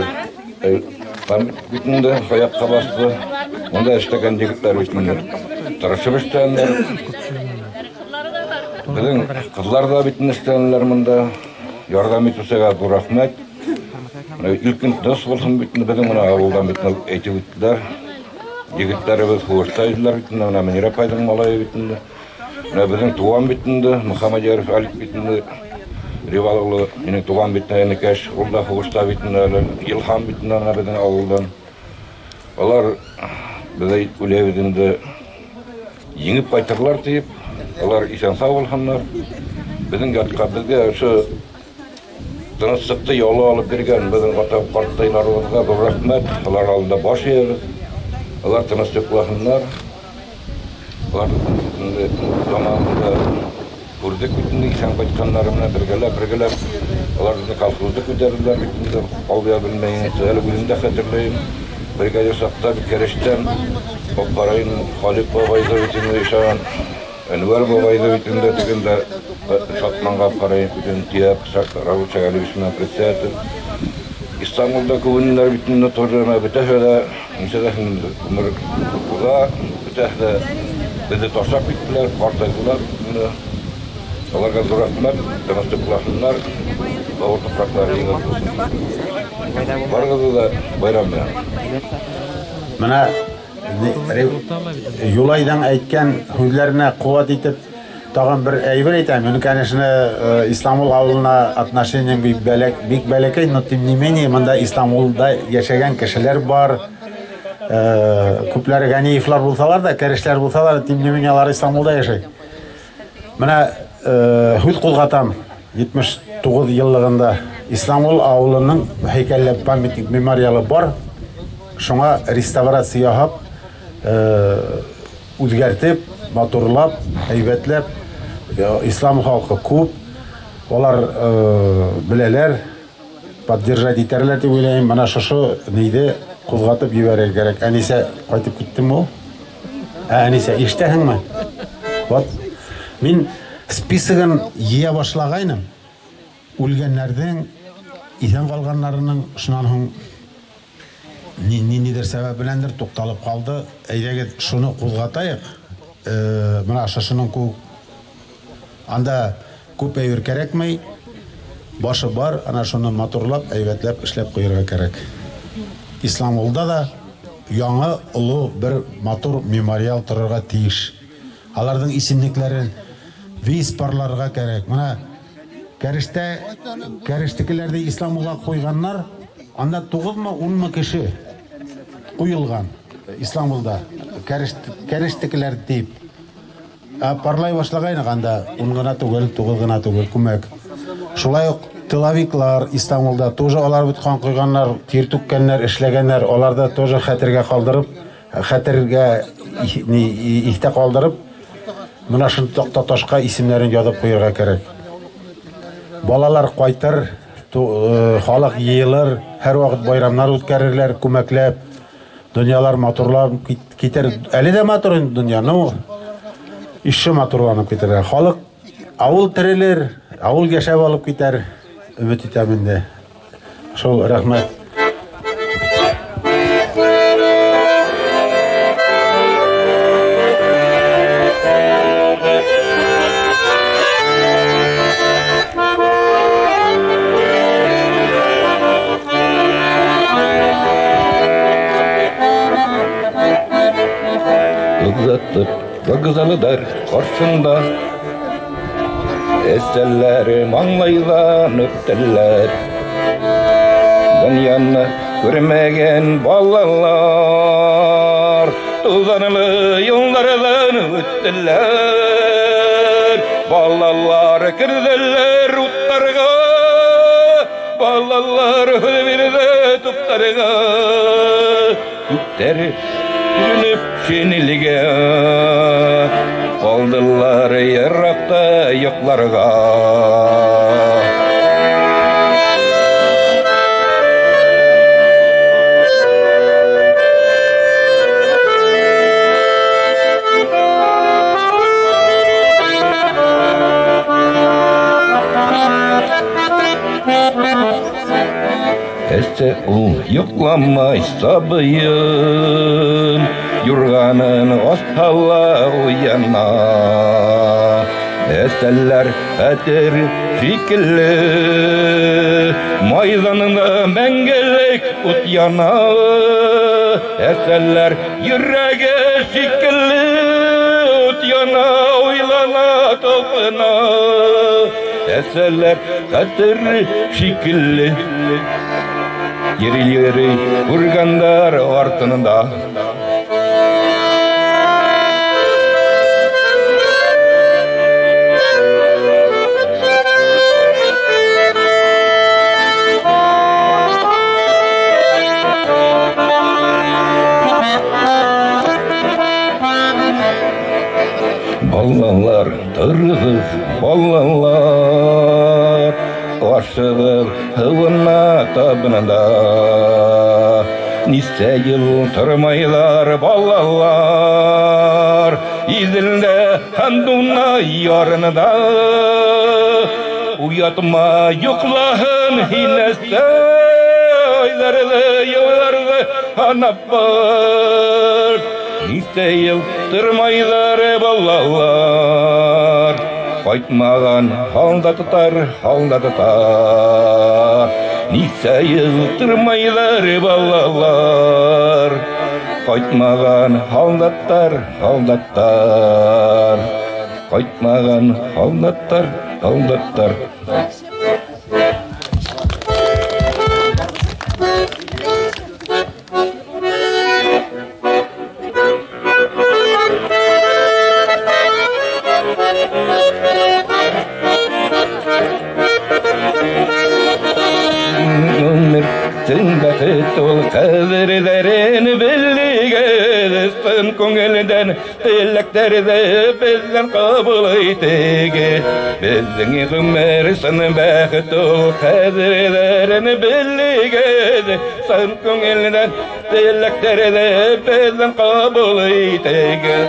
S12: бит инде аяҡҡа баҫты. Унда эшләгән егетләр бит инде тырышып эшләнеләр. Беҙҙең ҡыҙҙар ҙа бит инде эшләнеләр бында. Ярҙам итеүсегә ҙур рәхмәт. Бына илкин тыныс булһын бит инде беҙҙең бына ауылдан бит инде әйтеп үттеләр. Егетләребеҙ һуғышта иделәр бит инде, бына Мөнирә апайҙың малайы бит инде. Менә безнең туган бит инде, Мөхәммәдьяров Алик бит инде, Ривал улы, минем туган бит энекәш, ул да һугышта бит инде әле, Илһам бит инде менә безнең авылдан. Алар без уйлыйбыз инде, җиңеп кайтырлар диеп, алар исән-сау булһыннар. Безнең ятка безгә ошо тынычлыкты ялы алып биргән безнең ата карттайларыбызга зур рәхмәт. Алар алдында баш иябез. Алар тыныч йоклаһыннар. Алар инде заманында күрдек бит инде исән кайтканнары менә бергәләп, бергәләп. Алар безне колхозда күтәрделәр бит инде. Алда белмәйенчә, әле үзем дә хәтерләйм. Бригадир чакта бит Кәрештән алып барайын Халик бабай да бит инде ишан. Әнвәр бабай да бит инде тегендә Шатманга алып карайын үзен төяп, Равил Шәгалевич белән председатель. Истанбулда күбеннәр бит инде тоже менә бөтәһе дә ничә дә инде гомер уза, бөтәһе дә безне ташлап киттеләр, картайдылар инде. Аларга зур рәхмәт, тыныч йокласыннар, авыр туфраклары җиңел булсын. Барыгызны да байрам белән.
S7: Менә Юлайдан әйткән һүзләренә куәт итеп тагын бер әйбер әйтәм. Мин, конечно, Исламул авылына отношением бик бәләк, бик бәләкәй, но тем не менее монда Исламулда яшәгән кешеләр бар. Күпләре Ганиевлар булсалар да, кәрешләр булсалар, тем не менее алар Исламулда яшәй. Менә һүз кузгатам. 79 еллыгында Исламул авылының һәйкәлле памятник мемориалы бар. Шуңа реставрация яһап, үзгәртеп, матурлап, әйбәтләп, ислам халкы күп, алар беләләр, поддержать итәрләр дип уйлыйм. Менә шушы нейде кузгатып җибәрергә кирәк. Әнисә кайтып киттеме ул? Ә, Әнисә, ишетәһеңме? Вот. Мин списогын җыя башлагайным. Үлгәннәрнең, исән калганнарының, шуннан һуң ниндидер сәбәп беләндер тукталып калды. Әйдәгез, шуны кузгатаек. Менә шушының күк анда күп әйбер кәрәкмәй. Башы бар, ана шуны матурлап, әйбәтләп эшләп куярга кәрәк. Исламулда да яңа олы бер матур мемориал торырга тиеш. Аларның исемлекләрен виз парларга кәрәк. Менә Кәрештә, кәрештекеләрне Исламулга куйганнар, анда 9-мы, 10-мы кеше куелган Исламулда, кәреш, кәрештекеләр дип. Ә парлай башлагайнык анда 10 гына түгел, 9 гына түгел, күмәк. Шулай ук тыловиклар Истанбулда тоже алар бит кан койганнар, тир түккәннәр, эшләгәннәр, алар да тоже хәтергә калдырып, хәтергә истә калдырып, менә шул такта ташка исемнәрен язып куярга кирәк. Балалар кайтыр, халык йыелыр, һәрвакыт байрамнар үткәрерләр күмәкләп. Дөньялар матурланып китер. Әле дә матур инде дөнья, но еще матурланып китер. Халык авыл терелер, авыл яшәп алып китәр. Өмет итәм инде. Шул, рәхмәт.
S12: Озатып вокзалдар каршында Эсәлләр маңлайдан үптеләр. Дөньяны күрмәгән балалар Тузанлы юллардан үттеләр. Балалар керделәр утларга, балалар бирде туптарга. Күктәр төренеп шинельгә калдылар еракта йокларга. Әсә ул йокламай сабыем, юрганын астала уяна. Әсәлләр хәтер шикелле, майданында мәңгелек ут яна. Әсәлләр йөрәге шикелле, Ут яна, уйлана, талпына. Әсәләр хәтер шикелле. Йөри-йөри күргәннәр артында. Балалар, торыгыз, балалар, Ашыгыз һуына табынында. Нисә ел тормайлар балалар, Иделдә һәм Дунай ярында. Уятма йоклаһын һин, Айларҙы, йылларҙы һанап бар. Нисә ел тормайлар балалар, Ҡайтмаған һалдаттар, һалдаттар. Нисә ел тормайлар балалар, Ҡайтмаған һалдаттар, һалдаттар. Ҡайтмаған һалдаттар, һалдаттар. Бәхет ул ҡәҙерләрен белегеҙ, Ысын күңелдән теләктәрҙе беҙҙән ҡабул итегеҙ. Беҙҙең ғүмер ысын бәхет ул ҡәҙерләрен белегеҙ, Ысын күңелдән теләктәрҙе беҙҙән ҡабул итегеҙ.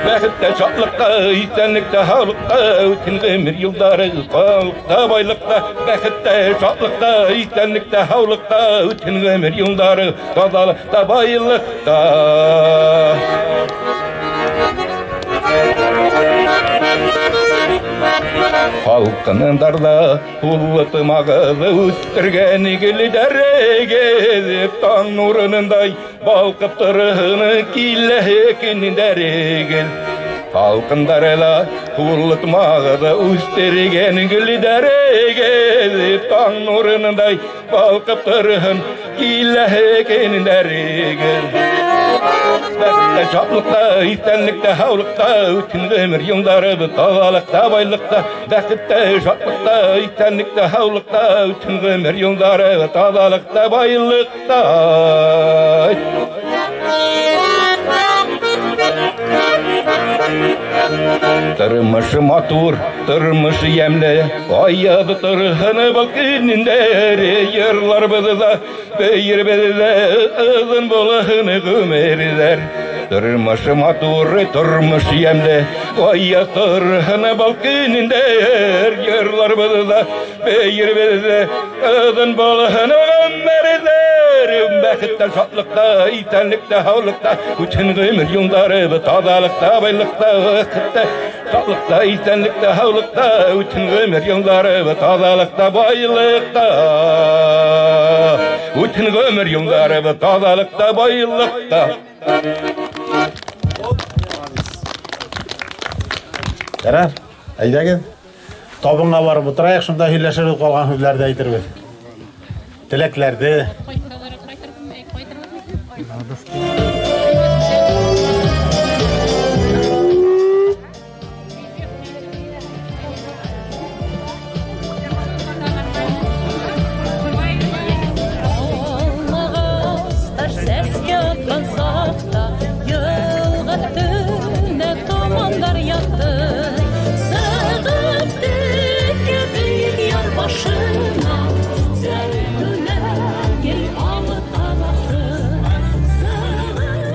S12: Бәхеттә, шатлыҡта, иҫәнлектә, һаулыҡта үтһен ғүмер йылдары, ҡалыҡта, байлыҡта. Бәхеттә, шатлыҡта, иҫәнлектә, һаулыҡта үтһен ғүмер йылдары, таҙалыҡта, байлыҡта. Халҡындарҙа уллытымағыҙ үҫтергән гөлдәрегеҙ таң нурындай балҡып торһон киләһе көндәрегеҙ. Халҡындарҙа уллытмағыҙ үҫтергән гөлдәрегеҙ таң нурындай балҡып торһон киләһе көндәрегеҙ. Бәхеттә, шатлыҡта, иҫәнлектә, һаулыҡта үтһен ғүмер йылдары, таҙалыҡта, байлыҡта. Бәхеттә, шатлыҡта, иҫәнлектә, һаулыҡта үтһен ғүмер йылдары, таҙалыҡта, байлыҡта. Тормыш матур, тормыш йәмле, аяҙ торһон был көндәре. Йырларбыҙ ҙа, бейербеҙ ҙә, оҙон булһын ғүмерҙәр. Тормыш матур, тормыш йәмле, аяҙ торһон был көндәр. Йырларбыҙ ҙа, бейербеҙ ҙә, оҙон булһын ғүмерҙәр. Бәхеттә, шатлыҡта, иҫәнлектә, һаулыҡта үтһен ғүмер йылдары, таҙалыҡта, байлыҡта. Бәхеттә, шатлыҡта, иҫәнлектә, һаулыҡта үтһен ғүмер йылдары, таҙалыҡта, байлыҡта. Үтһен ғүмер йылдары, таҙалыҡта, байлыҡта.
S7: Ярар, әйҙәгеҙ. Табынға барып ултырайыҡ, шунда һөйләшербеҙ, ҡалған һүҙҙәрҙе әйтербеҙ. Теләктәрҙе.
S13: Алмағастар сәскә атҡан саҡта, йылға төбөндә томандар ятты. Сығып текә бейек яр башына, Зәйтүнә гел алып табаҡты. Сығып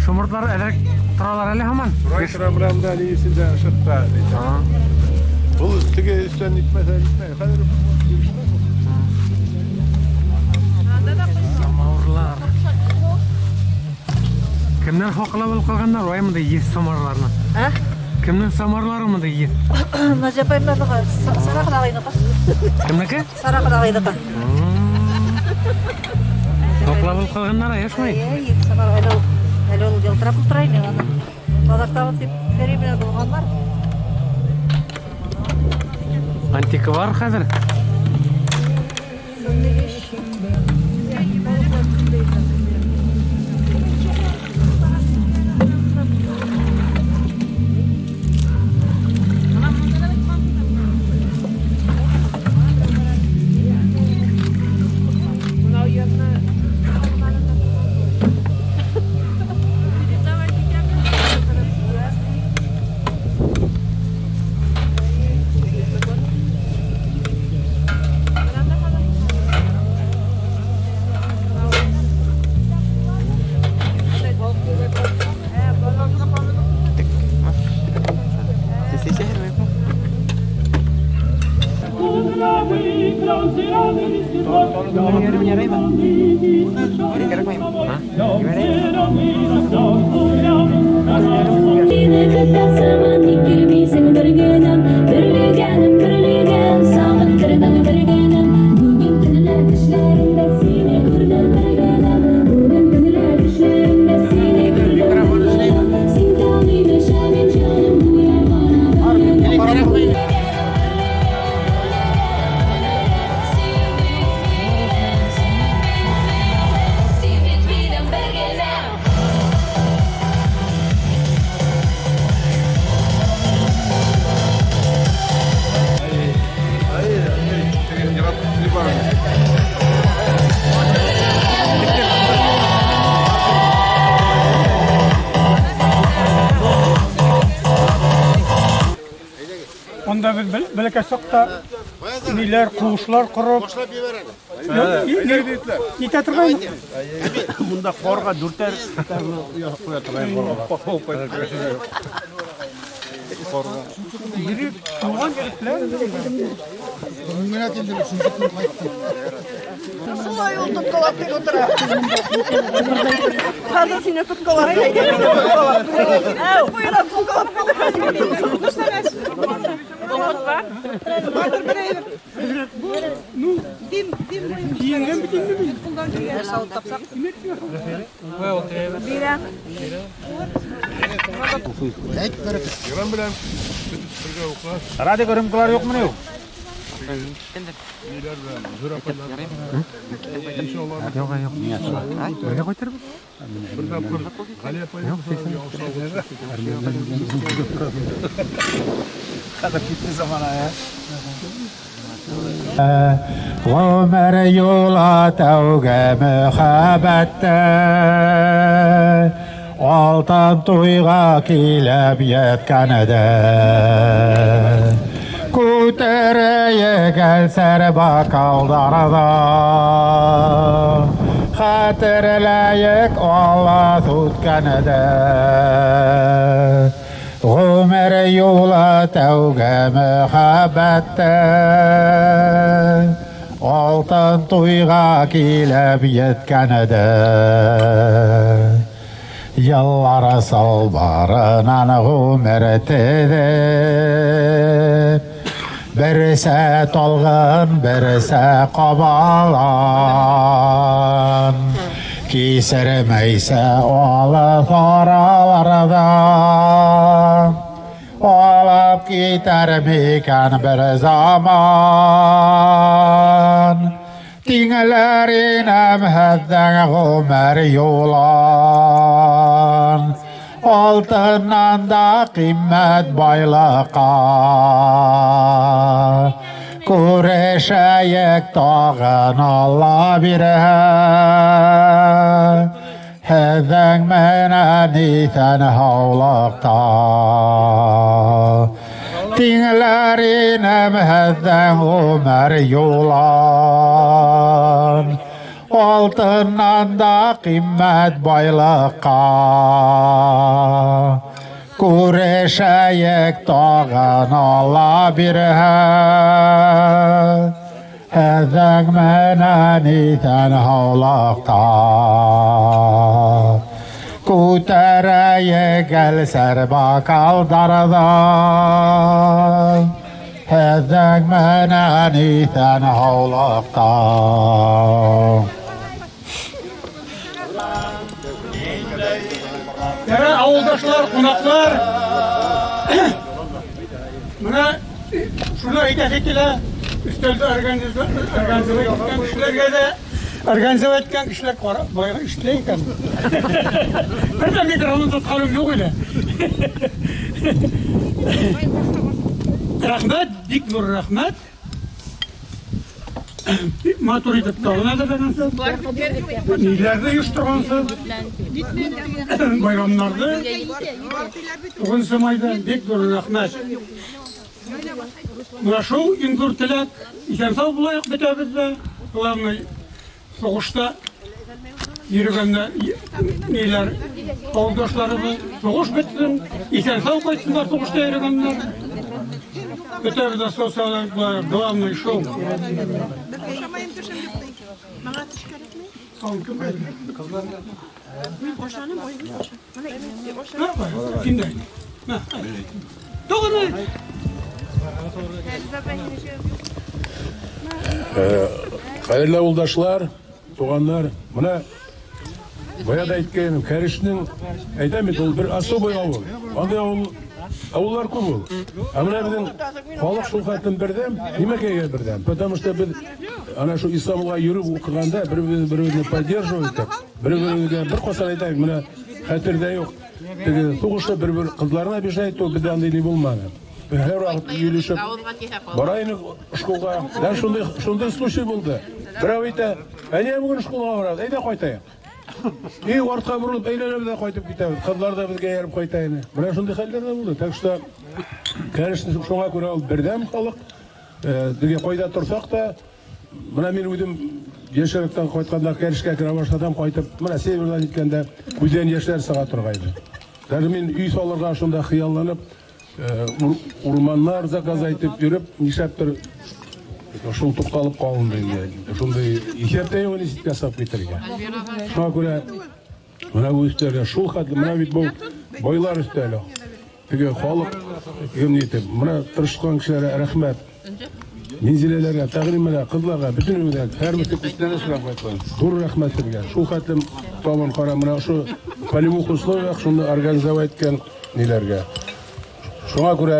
S9: Шомыртлар әҙерәк торалар әле һаман.
S5: Тора тора менә монда ни эсендә ышыкта. Был теге өстән нитмәсә нитмәй. Хәҙер
S9: Самауырлар. Кемдән хаҡлап алып ҡалғандар? Вай монда еҫ самауырларны.
S14: А?
S9: Кемдең самауырлары монда еҫ?
S14: Наҗия апайымнарныкы, Сара ҡодағыйныҡы.
S9: Кемдеке?
S14: Сара ҡодағыйныҡы.
S9: Хаҡлап алып ҡалғандар, әйе шулай.
S14: Әйе, самауыр әле ул, әле ул ялтырап ултыра ине аны. Таҙартабыҙ тип Фәри менән булғандар.
S9: Антиквар хәҙер.
S13: Сине көтәсемен, ник килмисең бер генәм? Бөрлегәнем, бөрлегән, сагындырдың бер генәм. Бүген төнлә төшләремдә сине күрдем бер генәм. Бүген төнлә төшләремдә сине күрдем бер генәм. Син таң имеш, ә мин җаным гүя бара бер генәм. Син бит минем бер генәм.
S4: Анда беҙ бәләкәй саҡта ниләр, ҡыуышлар ҡороп, нитә торғайныҡ.
S7: Монда ҡарға дүртәр ҡуя торған.
S4: Йөрөп, тыуған егетләр.
S11: Бөгөн генә килдем, өсөнсө көн ҡайттым.
S14: Шулай ул тоткалап тик ултыра. Хәҙер һине тоткалап. Әү, буйынан тоткалап ҡуйҙы.
S4: Ну,
S14: Дим, дим.
S4: Кейенгән бит инде мин.
S14: Ҡулдан килгән салып тапсаҡ. Бирәм.
S5: Иран белән бергә уҡлаш.
S7: Радик рюмкалар юҡмы ни?
S5: Ниләр белән, Зөһрә апайлар.
S9: Юҡ, юҡ. Бергә ҡайтырбыҙ.
S5: Бер тапҡыр Ғәли апай
S7: Хәҙер китте замана, ә? Ғүмер юлы тәүге мөхәббәттә Алтын туйға килеп еткәндә Күтәрәйек әлсәр бокалдарҙы Хәтерләйек алыҫ үткәнде Ғүмер юлы тәүге мөхәббәттә Алтын туйға килеп еткәндә Йыллар салбарынан ғүмер теҙеп Берсә талғын, берсә ҡабалан Кисермәйсә алыҫ араларҙа Алып китәр микән бер заман Тиңләр инем һеҙҙең ғүмер юлын Алтыннан да ҡиммәт байлыҡҡа Күрешәйек тағын Алла бирһә Һеҙҙең менән иҫән һаулыҡта Тиңләр инем һеҙҙең ғүмер юлын
S3: Алтыннан да ҡиммәт байлыҡҡа. Күрешәйек тағын, Алла бирһә. Һеҙҙең менән иҫән һаулыҡта. Күтәрәйек әлсәр бокалдарҙы. Һеҙҙең менән иҫән һаулыҡта.
S4: Ярар, ауылдашлар, ҡунаҡлар. Мына шуны әйтәһе килә, өҫтәлде организовать иткән кешеләргә дә, организовать иткән кешеләр ҡара, баяғы ишетелә икән. Бер ҙә микрофон тотҡаным юҡ ине. Рәхмәт, бик ҙур рәхмәт. Бик матур итеп тагын әҙерләгәнсез. Ниләрҙе оешторғанһыҙ? Байрамнарҙы. 9 майҙа бик ҙур рәхмәт. Мына шул иң ҙур теләк. Иҫән-һау булайыҡ бөтәбеҙ ҙә. Главный һуғышта йөрөгәндә ниләр ауылдашларыбыҙ һуғыш бөтһөн, иҫән-һау ҡайтһындар һуғышта йөрөгәндәр. Бөтәбеҙ ҙә сау-сәләмәт булайыҡ. Главный шул. Һин дә. Тағын.
S5: Хәйерле ауылдашлар, туғандар. Мына бая да әйткәнем, Кәрешнең, әйтәм бит, ул бер особый ауыл. Андай ауыл, ауыллар күп ул. Ә мына беҙҙең халыҡ шул хәтлем берҙәм, нимәкәгә берҙәм? Потому что беҙ ана шул Исламға йөрөп уҡығанда бер-беребеҙне поддерживать итеп, бер-беребеҙгә бер ҡасан әйтәйек, мына хәтерҙә юҡ. Теге һуғышта бер-бер ҡыҙҙарына обижать итеү беҙҙә андай ни булманы. Беҙ һәр ваҡыт өйөлөшөп бара инек школға. Да шундай, шундай случай булды. Берәү әйтә, ә ниңә бөгөн школға барабыҙ, әйҙә ҡайтайыҡ. И артҡа боролоп әйләнәбеҙ ҙә ҡайтып китәбеҙ. Ҡыҙҙар ҙа беҙгә эйәреп ҡайта ине. Мына шундай хәлдәр ҙә булды. Так что Кәрешне шуңа күрә ул берҙәм халыҡ. Теге ҡайҙа торһаҡ та, мына мин үҙем йәшеректән ҡайтҡанда Кәрешкә керә башлаһам, ҡайтып, мына северҙан киткәндә күҙҙән йәштәр сыға торғайны. Даже мин өй салырға шунда хыялланып, урманнар заказать итеп йөрөп, нишләптер шул туҡталып ҡалынды инде. Шундай иҫәп тә юҡ нисек ясап китергә. Шуңа күрә мына бу өҫтәлгә шул хәтле, мына бит был байлар өҫтәле. Теге халыҡ кем ни итеп, мына тырышҡан кешеләргә рәхмәт. Минзиләләргә, Тәғлимәгә, ҡыҙларға, бөтөнөбөҙгә, һәр берсе күстәнәс белән ҡайтҡан. Ҙур рәхмәт һеҙгә. Шул хәтлем табын ҡара, мына ошо полевых условиях шуны организовать иткән ниләргә. Шуңа күрә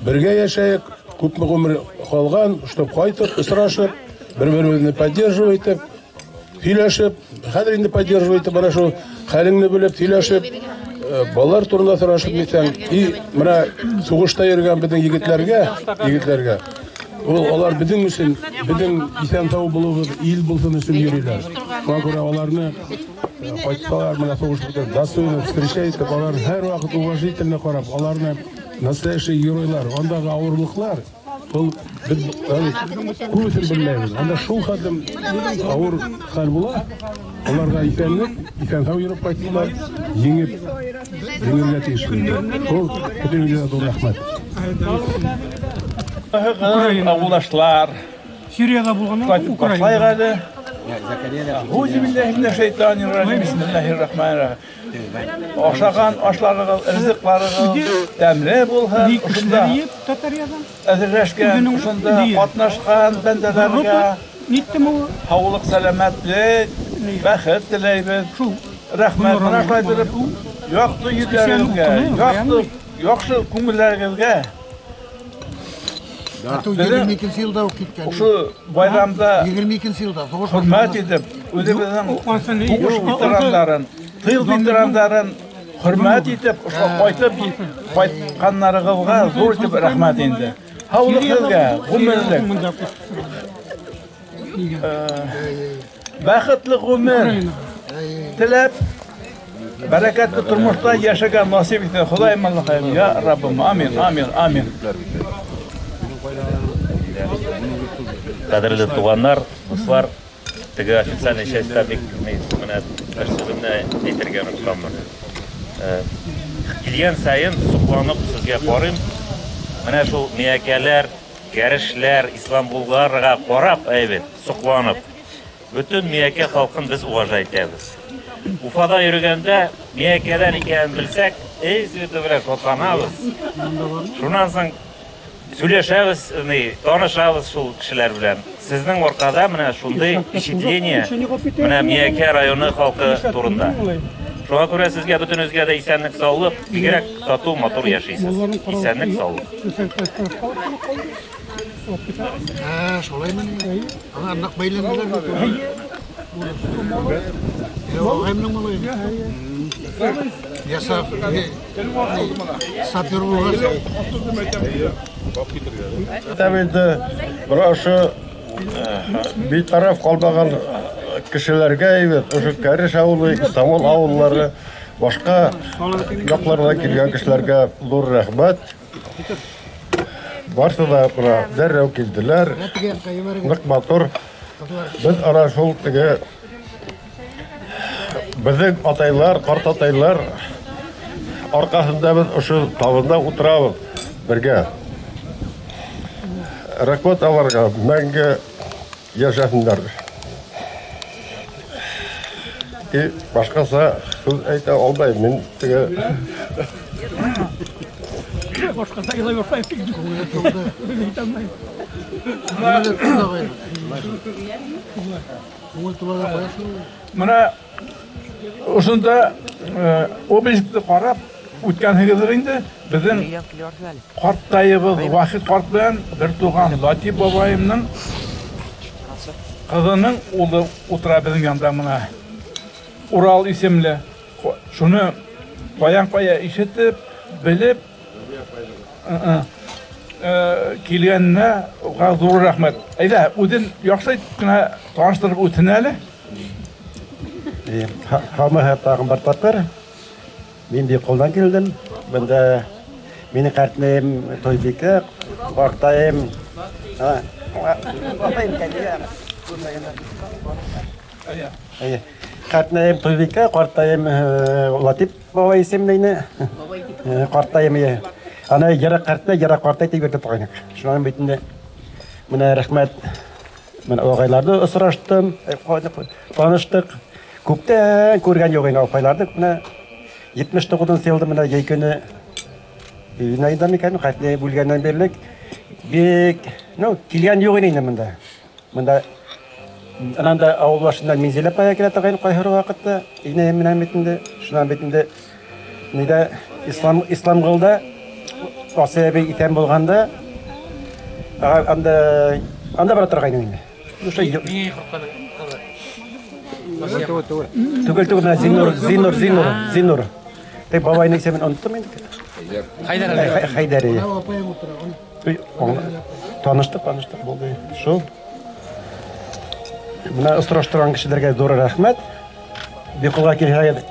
S5: бергә йәшәйек, күпме ғүмер ҡалған, чтоб ҡайтып, осрашып, бер-беребеҙне поддерживать итеп, һөйләшеп, хәҙер инде поддерживать итеп, бына шул хәлеңде белеп, һөйләшеп, балалар турында һорашып нитһәң, и мына һуғышта йөрөгән беҙҙең егетләргә, егетләргә, ул алар беҙҙең өсөн, беҙҙең иҫән-һау булыуыбыҙ, ил булһын өсөн йөрөйләр. Шуңа күрә аларны ҡайтһалар, мына һуғыш бөтөр, достойно встречать итеп, алар һәр ваҡыт уважительно ҡарап, аларны настоящий геройлар, андағы ауырлыҡлар, ул беҙ күбеһен белмәйбеҙ. Анда шул хәтлем ауыр хәл була, аларға иҫәнлек, иҫән-һау йөрөп ҡайтһындар, еңеп, еңергә тейеш. Ул бөтөнөгөҙгә ҙур рәхмәт.
S15: Ауылдашлар.
S4: Сириялә булған,
S15: Ҡайтып башлайыҡ әле. Әғүзу билләһи минәш-шәйтанир-ражим. Бисмиллаһир-рахманир-рахим. Ашаған ашларығыҙ, ризыҡларығыҙ тәмле булһын. Ошонда әҙерләшкән, ошонда ҡатнашҡан бәндәләргә һаулыҡ, сәләмәтлек, бәхет теләйбеҙ. Рәхмәт. Мына шулай итеп яҡты йөҙҙәрегеҙгә, яҡты, яҡшы күңелдәрегеҙгә. Беҙҙең
S11: 22 йылда уҡ киткән.
S15: Ошо байрамда
S11: 22 йылда һуғыш
S15: хөрмәт итеп, үҙебеҙҙең һуғыш ветерандарын, тыл ветерандарын хөрмәт итеп, ошо ҡайтып ҡайтҡандарығыҙға ҙур итеп рәхмәт инде. Һаулыҡ һеҙгә, ғүмерлек. Бәхетле ғүмер теләп, бәрәкәтле тормошта йәшәргә насип итһен. Хоҙайым Аллаһым, я Раббым, амин, амин, амин.
S10: Ҡәҙерле туғандар, дуҫлар, Теге официальный частьта бик менә бер сүземне әйтергә онытканмын. Килгән саен сокланып сезгә карыйм. Менә шул миякәләр, кәрешләр, Исламбулларга карап, әйбәт, сокланып. Бөтен Миякә халкын без уважать итәбез. Уфада йөргәндә Миякәдән икәнен белсәк, эй, Света белән шатланабыз. Шуннан соң сөйләшәбез, ни, танышабыз шул кешеләр белән. Сезнең аркада менә шундый впечатление менә Миякә районы халкы турында. Шуңа күрә сезгә бөтенегезгә дә исәнлек, саулык, бигрәк тату, матур яшисез. Исәнлек, саулык.
S11: Ә, шулаймыни? Аңа нык бәйләнделәр бит. Агаймның малае. Ясап, сапер булган.
S5: Әйтәм инде, бер ошо битараф калмаган кешеләргә әйбәт, ошо Кәреш авылы, Истанбул авыллары, башка яклардан килгән кешеләргә зур рәхмәт. Барсы да менә дәррәү килделәр. Нык матур. Без ана шул теге безнең атайлар, картатайлар аркасында без ошо табында утырабыз бергә. Рәхмәт аларга, мәңге яшәсеннәр. И башкаса сүз әйтә алмыйм. Мин теге
S4: Башкаса елай башлайм. Әйтә алмыйм.
S15: Менә ошында обелискны карап үткәнһегездер инде. Безнең карттаебыз Вахит карт белән бер туган Латип бабаемның кызының улы утыра безнең янда менә. Урал исемле. Шуны каян кая ишетеп, белеп, килгәненә зур рәхмәт. Әйдә, үзен яхшы итеп кенә таныштырып үтсен әле.
S16: Һаумы тагын бер тапкыр. Мин Бикулдан килдем. Бында минем картнем Тойбикә, картаем. Әйе. Картнем Тойбикә, картаем Латип бабай исемле ине. Картаем ие. Аны ерак картны, ерак картай дип йөртеп торган. Шуның бит инде менә рәхмәт. Менә агайларны очраштым, таныштык. Күптән күргән юк инде апайларны. Менә 79 елда менә җәй көне июнь аенда микән, хәтле бүлгәннән бирле бик, ну, килгән юк инде монда. Монда анан да авыл башында Минзәлә апая килә торган кайһыр вакытта, инәем менән бит инде, шуннан бит инде нидә Ислам Исламгылда Асия әби исән булганда анда анда бара торган инде. Түгел, түгел, менә Зиннур, Зиннур, Зиннур, Зиннур. Тик бабайның исемен оныттым инде.
S9: Хәйдәр.
S16: Хәйдәр. Таныштык, таныштык булды. Шул. Менә очраштырган кешеләргә зур рәхмәт. Бикулга килһәгез,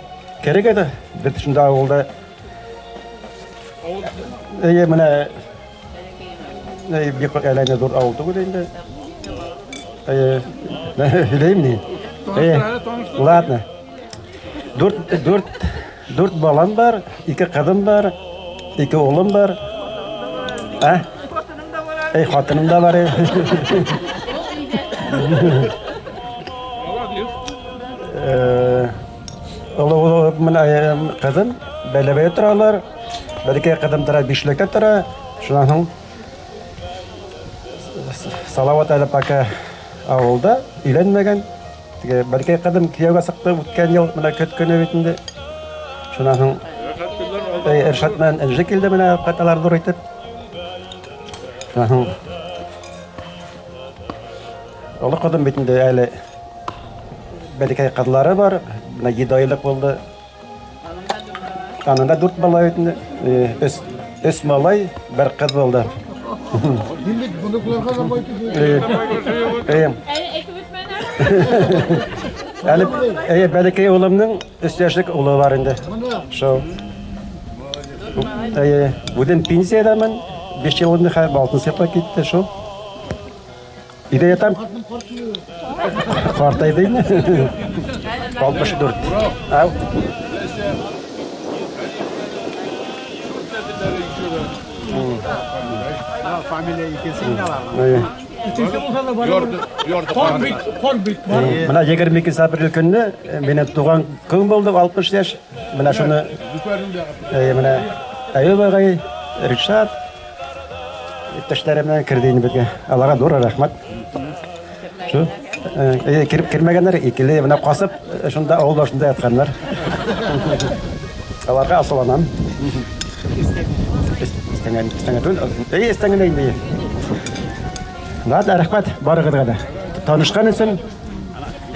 S16: керегез дә, без шунда авылда. Әйе, менә бик әллә зур авыл түгел инде. Әйе, һөйләйм ни? Әйе, ладно. Дүрт, дүрт, дүрт балам бар, ике кызым бар, ике улым бар. Ә? Әй, хатыным да бар. Олы улы менә кызым Бәләбәйдә торалар. Бәләкәй кызым тора Бишлектә тора. Шуннан соң Салават әле пока авылда өйләнмәгән. Теге бәләкәй кызым кияүгә чыкты үткән ел менә көт көне бит инде. Шуннан соң Эршат белән Энҗе килде менә кайталар зур итеп. Шуннан соң олы кызым бит инде әле бәләкәй кызлары бар. Менә 7 айлык булды. Анында дүрт бала бит инде. Өч, өч малай, бер кыз булды.
S11: Мин бит внукларга да бай
S16: Әйе. Әле әйе, бәләкәй улымның өч яшьлек улы бар инде. Шул. Әйе, бүген пенсиядәмен. 5 ел инде хәзер алтынчы елга китте шул. Өйҙә ятам. Ҡартайҙы инде. 64. Ау.
S7: Фамилия икенсе
S16: Әйе.
S4: Икенсе булһа ла барыбер. Ҡан бит, ҡан бит барыбер.
S16: Менә 22 апрель көнне минең туған көн булды, 60 яшь. Менә шуны менә Әюп агай, Ришат иптәшләре белән керде инде безгә. Аларга ҙур рәхмәт. Шу кереп кермәгәннәр, икеле менә касып шунда авыл башында ятканнар. Аларга асыланам. Өстәңә, өстәңә түгел, өстәңә инде. Ладно, рәхмәт барыгыҙға да. Танышҡан өсөн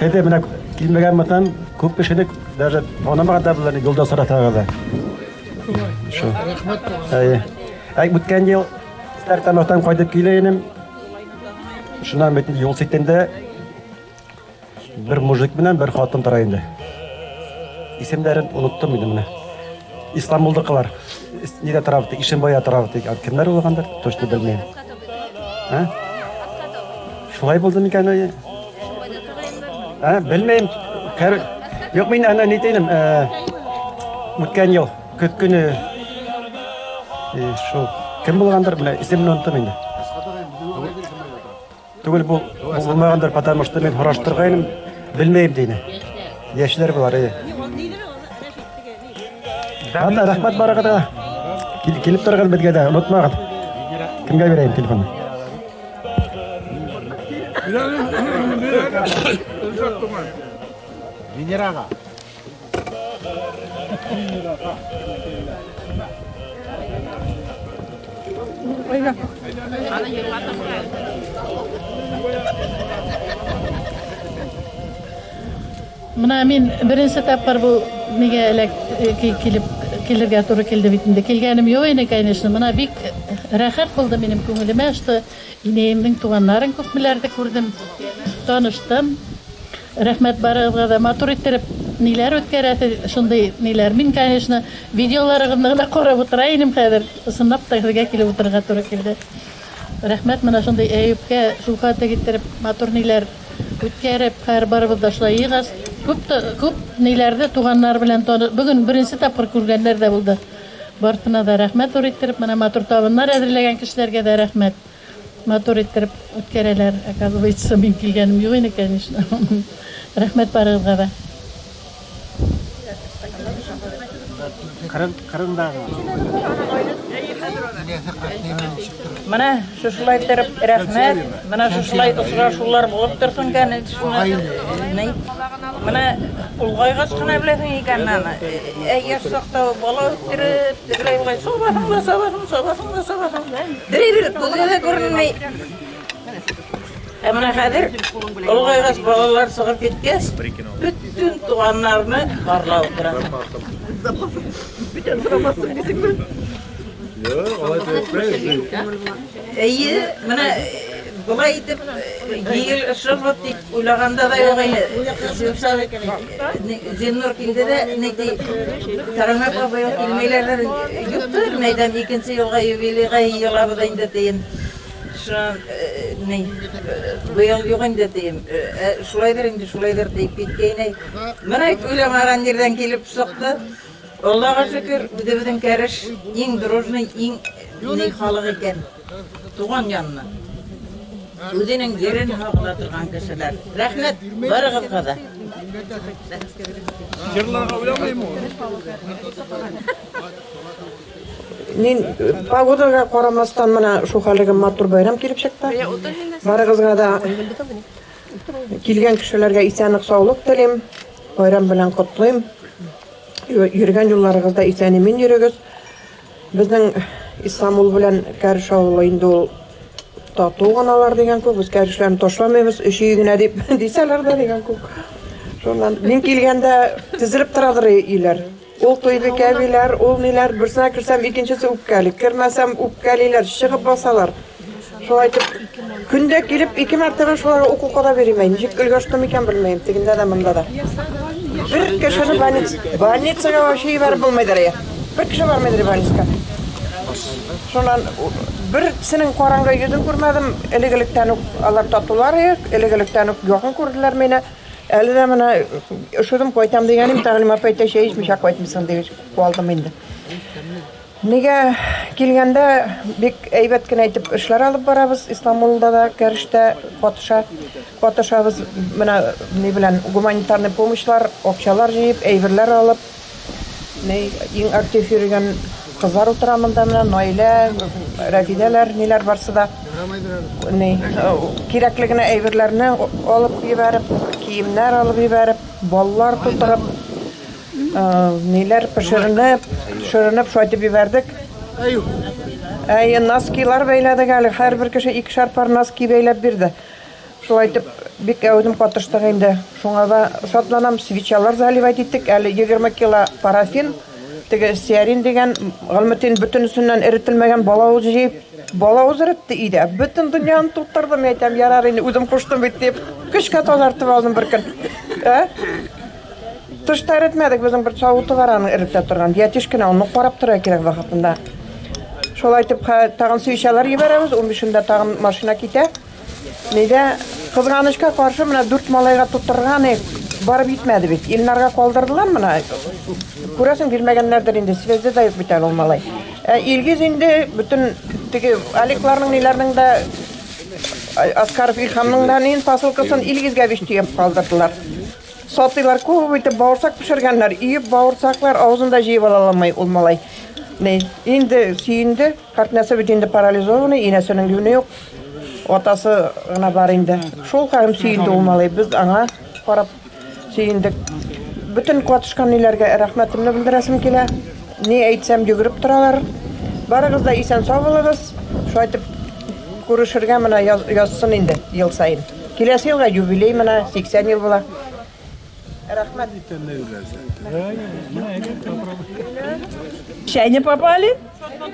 S16: һеҙҙе менә килмәгән булһам, күп кешене даже танымаған да булыр, юлда осратағыҙ ҙа. Шу.
S11: Рәхмәт.
S16: Әйе. Әй, үткән йыл Стәрлетамаҡтан ҡайтып килә инем. Шунан бит юл ситендә бер мужик менән бер хатын тора инде. Исемдәрен оноттом инде менә. Исламулдыкылар. Нидә тора бит? Ишембайда тора бит. Кемнәр булгандыр, точно белмәйем. А? Шулай булды микән? Әйе? А, белмәйем. Юк, мин ана ни тинем, үткән ел көҙ көнө шул кем булгандыр, менә исемен оноттом инде. Түгел бу булмагандыр, потому что мин һораштыргайным, белмәйем дине. Яшьләр булар, әйе. Ладно, рәхмәт барыгызга да. Килеп торыгыҙ беҙгә дә, онотмағыҙ. Кемгә бирәйем телефонны?
S7: Венераға.
S17: Менә мин беренсе тапҡыр был нигә эләк килеп килергә тура килде бит инде. Килгәнем юҡ ине, конечно. Менә бик рәхәт булды минең күңелемә, что инәйемдең туғаннарын күпмеләрҙе күрҙем, таныштым. Рәхмәт барығыҙға ҙа, матур иттереп ниләр үткәрәһеҙ, шундай ниләр. Мин, конечно, видеоларығыҙҙы ғына ҡарап ултыра инем хәҙер. Ысынлап та һеҙгә килеп ултырырға тура килде. Рәхмәт менә шундай Әйүпкә шул хәтле иттереп матур ниләр үткәреп, хәҙер барыбыҙ да шулай йыйғас, күп күп ниләрҙе туғаннар белән бөгөн беренсе тапҡыр күргәндәр ҙә булды. Барыһына да рәхмәт ҙур иттереп, менә матур табыннар әҙерләгән кешеләргә дә рәхмәт. Матур иттереп үткәрәләр. Оказывается, мин килгәнем юҡ ине, конечно. Рәхмәт барығыҙға ҙа.
S16: Ҡырын, ҡырындағы.
S18: Менә шушылай иттереп рәхмәт. Менә шушылай осрашыулар булып торһон, конечно. Ни? Менә олғайғас ҡына беләһең икән аны. Ә йәш саҡта бала үҫтереп, тегеләй былай сабаһың да сабаһың, сабаһың да сабаһың. Бер күҙгә лә күренмәй. Ә менә хәҙер олғайғас балалар сығып киткәс, бөтөн туғаннарны барлап ултыраһың.
S14: Бүтән сорамаҫһың тиһеңме?
S18: Эйе, менә былай итеп йыйылышырбыҙ тип уйлағанда ҙа юҡ ине. Зиннур килде ҙә, ни ти, Карамәт апай килмәйләрҙер, юҡтыр, мәйҙән икенсе йылға юбилейға йыйылабыҙ инде тием. Шунан ни, быйыл юҡ инде тием. Шулайҙыр инде, шулайҙыр тип киткәйне. Менә уйламаған ерҙән килеп сыҡты. Аллаға шөкөр, үҙебеҙҙең кәреш иң дружный, иң ни халыҡ икән. Туған янына. Үҙенең ерен һаҡлай торған кешеләр. Рәхмәт барығыҙға ҙа.
S15: Йырларға уйламаймы ул?
S19: Мин погодаға ҡарамаҫтан менә шул хәлеге матур байрам килеп сыҡты. Барығыҙға да килгән кешеләргә иҫәнлек, саулыҡ теләйем. Байрам белән ҡотлайым. Йөрөгән юлларығыҙҙа иҫән-имен йөрөгөҙ. Беҙҙең Исламул белән Кәреш ауылы инде ул татыу ғыналар дигән күк, беҙ кәрешләрне ташламайбыҙ, өс өй генә дип дисәләр ҙә дигән күк. Шунан мин килгәндә теҙелеп тораҙыр өйләр. Ул Туйбикә әбиләр, ул ниләр, берсенә керсәм, икенсеһе үпкәли, кермәсәм үпкәлиләр, чыгып басалар. Шулай итеп, көндә килеп ике мәртәбә шуларга укол ҡадап йөрөйм. Ничек өлгәштем икән белмәйем, тегендә дә, монда да. Бер кешене больницага вообще ебәреп булмайҙыр. Бер кеше бармайҙыр больницаға. Шунан берсенең ҡараңғы йөҙөн күрмәҙем. Элек-электән үк алар татулар идек, элек-электән үк яҡын күрҙеләр мине. Әле дә менә өшөдем ҡайтам дигәнем, Тәғлим апай әйтә, чәй эсмичә ҡайтмыйсың тигәс, ҡалдым инде. Нигә килгәндә бик әйбәт кенә итеп эшләр алып барабыз. Исламулда да кәрештә катыша, катышабыз. Менә ни белән гуманитарный помощьлар, акчалар җыеп, әйберләр алып, ни иң актив йөргән кызлар утыра монда менә Наилә, Рәфидәләр, ниләр барсы да. Ни кирәкле генә әйберләрне алып җибәреп, киемнәр алып җибәреп, баллар тутырып, Ниләр пешеренеп, пешеренеп шулай итеп җибәрдек. Әйе, носкилар бәйләдек әле. Һәрбер кеше икешәр пар носки бәйләп бирде. Шулай итеп, бик әүдем катыштык инде. Шуңа да шатланам, свечалар заливать иттек. Әле 20 кило парафин, теге стеарин дигән, Галметдин бөтенесеннән эретелмәгән балавыз җыеп, балавыз эретте өйдә. Бөтен дөньяны тутырды, мин әйтәм, ярар инде, үзем куштым бит дип. Көчкә тазартып алдым бер көн. Ә? Тышта эретмәдек, безнең бер савыты бар аны эретә торган. Ятиш кенә, аны карап торырга кирәк вакытында. Шулай итеп, тагын свечалар җибәрәбез, 15-ндә тагын машина китә. Нидә кызганычка каршы менә дүрт малайга тутырган идек, барып җитмәде бит. Илнарга калдырдылар менә. Күрәсең, бирмәгәннәрдер инде, связьдә дә юк бит әле ул малай. Ә Илгиз инде бөтен теге Аликларның ниләрнең дә Аскаров Илһамның да нин посылкасын Илгизгә биш төяп калдырдылар. Сатыйлар күп итеп бавырсак пешергәннәр, өеп бавырсаклар авызын да җыеп ала алмый ул малай. Ни, инде сөенде, картнәсе бит инде парализованный, инәсенең юне юк. Атасы гына бар инде. Шул кадәр сөенде ул малай. Без аңа карап сөендек. Бөтен катышкан ниләргә рәхмәтемне белдерәсем килә. Ни әйтсәм, йөгереп торалар. Барыгыз да исән-сау булыгыз. Шулай итеп күрешергә менә язсын инде ел саен. Киләсе елга юбилей менә 80 ел була. Рәхмәт.
S20: Чәйне попали.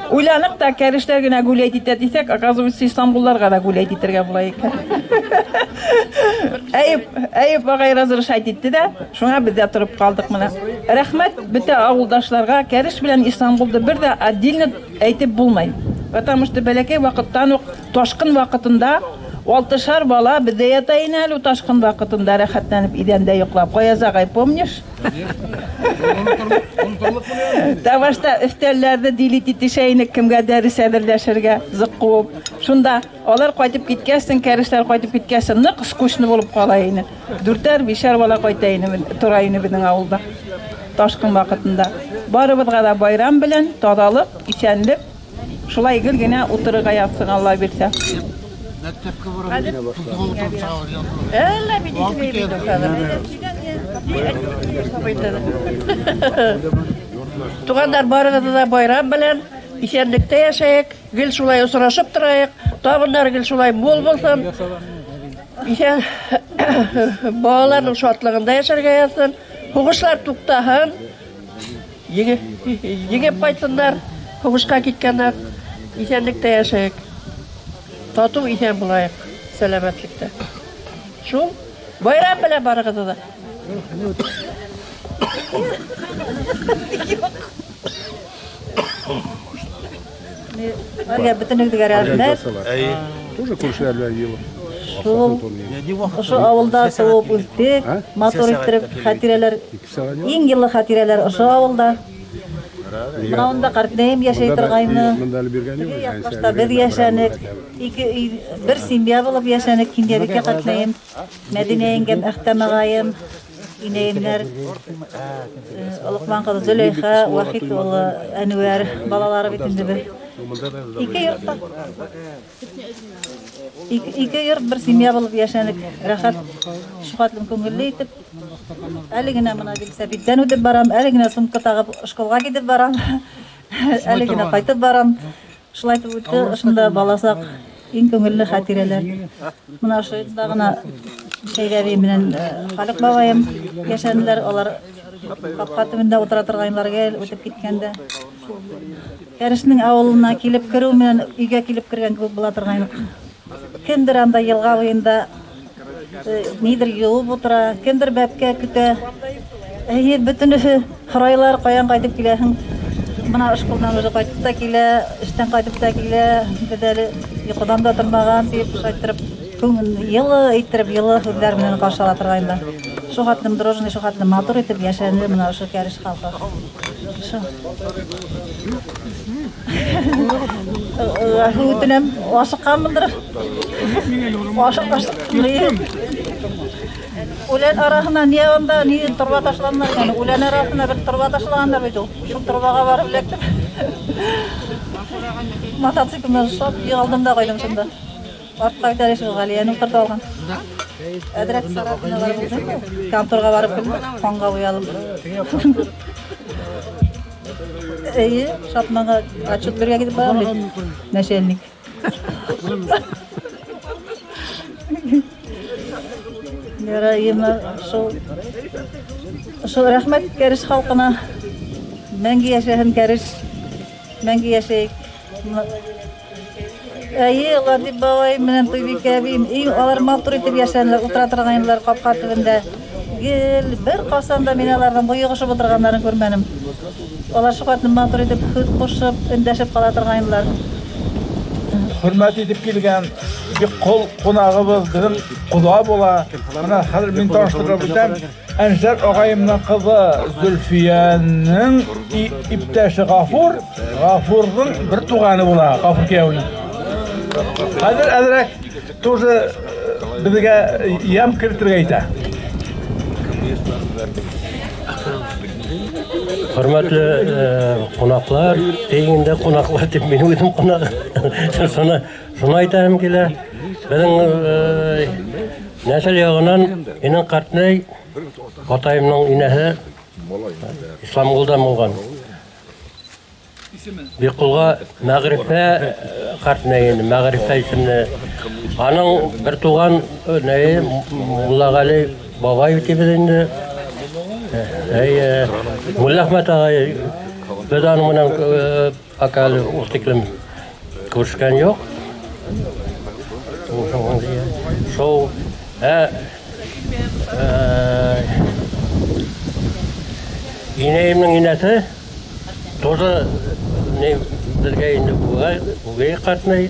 S20: Уйланык та кәрешләр генә гулять итә дисәк, оказывается, Истанбулларга да гулять итәргә була икән. Әюп, Әюп агай разрешать итте дә, шуңа без дә торып калдык менә. Рәхмәт бөтә авылдашларга, Кәреш белән Истанбулды бер дә отдельно әйтеп булмый. Потому что бәләкәй вакыттан ук Ташкын вакытында алтышар бала бездә ята ине әле ташкын вакытында рәхәтләнеп идәндә йоклап. Гаяз агай, помнишь? Та башта өстәлләрне делить итешә инек, кемгә дәрес әзерләшергә, зык куып. Шунда алар кайтып киткәчтен, кәрешләр кайтып киткәчтен, нык скучно булып кала ине. Дүртәр, бишәр бала кайта ине, тора ине безнең авылда. Ташкын вакытында. Барыбызга да байрам белән, тазалык, исәнлек. Шулай гел генә утырырга язсын, Алла бирсә.
S11: Мәктәпкә барам.
S20: Әллә бит исемей бит хәзер.
S21: Туганнар, барыгызны да байрам белән, исәнлектә яшәек, гел шулай очрашып торайык, табыннар гел шулай мул булсын. Исән балаларның шатлыгында яшәргә язсын, һугышлар туктаһын. Егеп кайтсыннар, һугышка киткәннәр. Исәнлектә яшәек. Тату исән булаек, сәламәтлектә. Шул. Байрам белән барыгызны да.
S14: Әлгә бөтенегезгә рәхмәт.
S5: Тоже күршеләр белән җыелып.
S14: Шул ошо авылда туып үстек, матур иттереп хатирәләр, иң еллы хатирәләр ошо авылда. Менә монда картнәем яшәй торгайны. Теге якбашта без яшәнек. Ике өй, бер семья булып яшәнек. Киндябикә картнәем, Мәдинә еңгәм, Әхтәм агаем. Инәемнәр, Локман кызы Зөләйха, Вахит улы Әнвәр балалары бит инде без. Ике йортта. Ике йорт бер семья булып яшәнек. Рәхәт, шухатлым күңелле итеп. Әле генә менә велосипедтан үтеп барам, әле генә сумка тагып школга китеп барам. Әле генә кайтып барам. Шулай итеп үтте, шунда баласак иң күңелле хатирәләр. Менә ошо йортта гына Шәйдәби белән Халык бабаем яшәделәр. Алар капка төбендә утыра торганнар гел үтеп киткәндә. Кәрешнең авылына килеп керү белән өйгә килеп кергән кебек була торган. Кемдер анда елга буенда нидер юып утыра, кемдер бәбкә көтә. Әйе, бөтенесе һорайлар, каян кайтып киләсең? Мына школдан уже кайтып та килә, эштән кайтып та килә, без әле йокыдан да тормаган дип, шайтырып, күңел йылы иттереп, йылы һүҙҙәр менән каршы ала торгайнылар. Шул хәтлем дружный, шул хәтлем матур итеп яшәне мына ошо Кәреш халкы. Шул. Гафу үтенәм, ашыкканмындыр. Ашык ашык. Үлән арасына ни анда, ни торба ташлаганнар икән. Үлән арасына бер торба ташлаганнар бит ул. Шул торбага барып эләктем. Мотоциклны шап егылдым да куйдым шунда. Артка бит әле шул Галияне утыртып алган. Әдрәк Саратовна барып килдем. Конторга барып килдем, канга буялып. Әйе, Шатманга отчет бирергә китеп барам бит. Начальник. Ярай, шул шул рәхмәт Кәреш халкына. Мәңге яшәһен Кәреш. Мәңге яшәйек. Әйе, Латип бабай менән Туйбикә әбием, иң алар матур итеп яшәнеләр, утыра торгайнылар капка төбендә. Гел бер касан да мин аларның боегышып утырганнарын күрмәнем. Алар шул матур итеп һүз кушып, эндәшеп кала торгайнылар.
S15: Хөрмәт итеп килгән бик кол кунагыбыз безнең кода була. Менә хәзер мин таныштырып үтәм. Әнжәр ағайымның кызы Зөлфиянең иптәше Гафур, Гафурның бер туганы була, Гафур кияүнең. Хәзер әзрәк тоже безгә ямь кертергә әйтә.
S8: Хөрмәтле кунаклар, инде кунаклар дип мин үзем кунак. Шуны шуны әйтәсем килә. Безнең нәсел ягыннан минем картнәй атаемның инәһе Исламгулдан булган. Бикулга Мәгърифә картнәй инде, Мәгърифә исемле. Аның бер туган нәе Муллагали бабай дибез инде. Әйе, Муллахмәт агай без аның менән пока әле ул тиклем күрешкән юк. Шул инәемнең инәсе тоже не безгә инде үгәй картнай,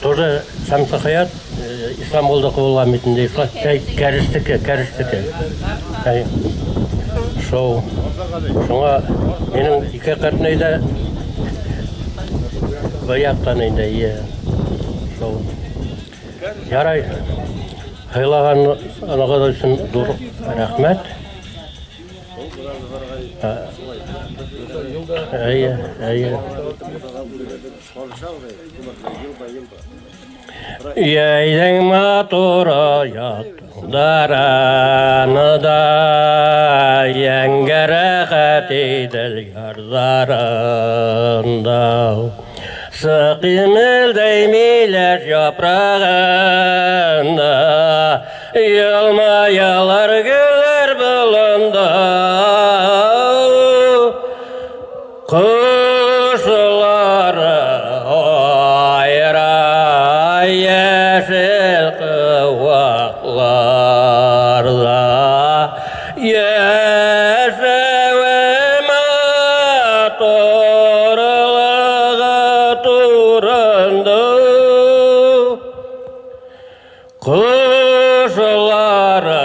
S8: тоже Шәмсехаят Исламгулдыкы булган бит инде, Кәрестеке, Кәрестеке. Шул. Шуңа минем ике картнай да бер яктан инде, ие. Шул. Ярай. Һыйлаганыгыз өчен зур рәхмәт. Әйе, әйе. Йәйҙең матуры яттың-дараны да, Йәнгә рәхәт Идел ярҙарында. Сыҡ имелдәй миләш япрағында, Йылмаялар гөлләр болонда. Ҡошлары айыра йәшел ҡыуаҡларҙа, Йәшәүе матурлығы турында. Ҡошлары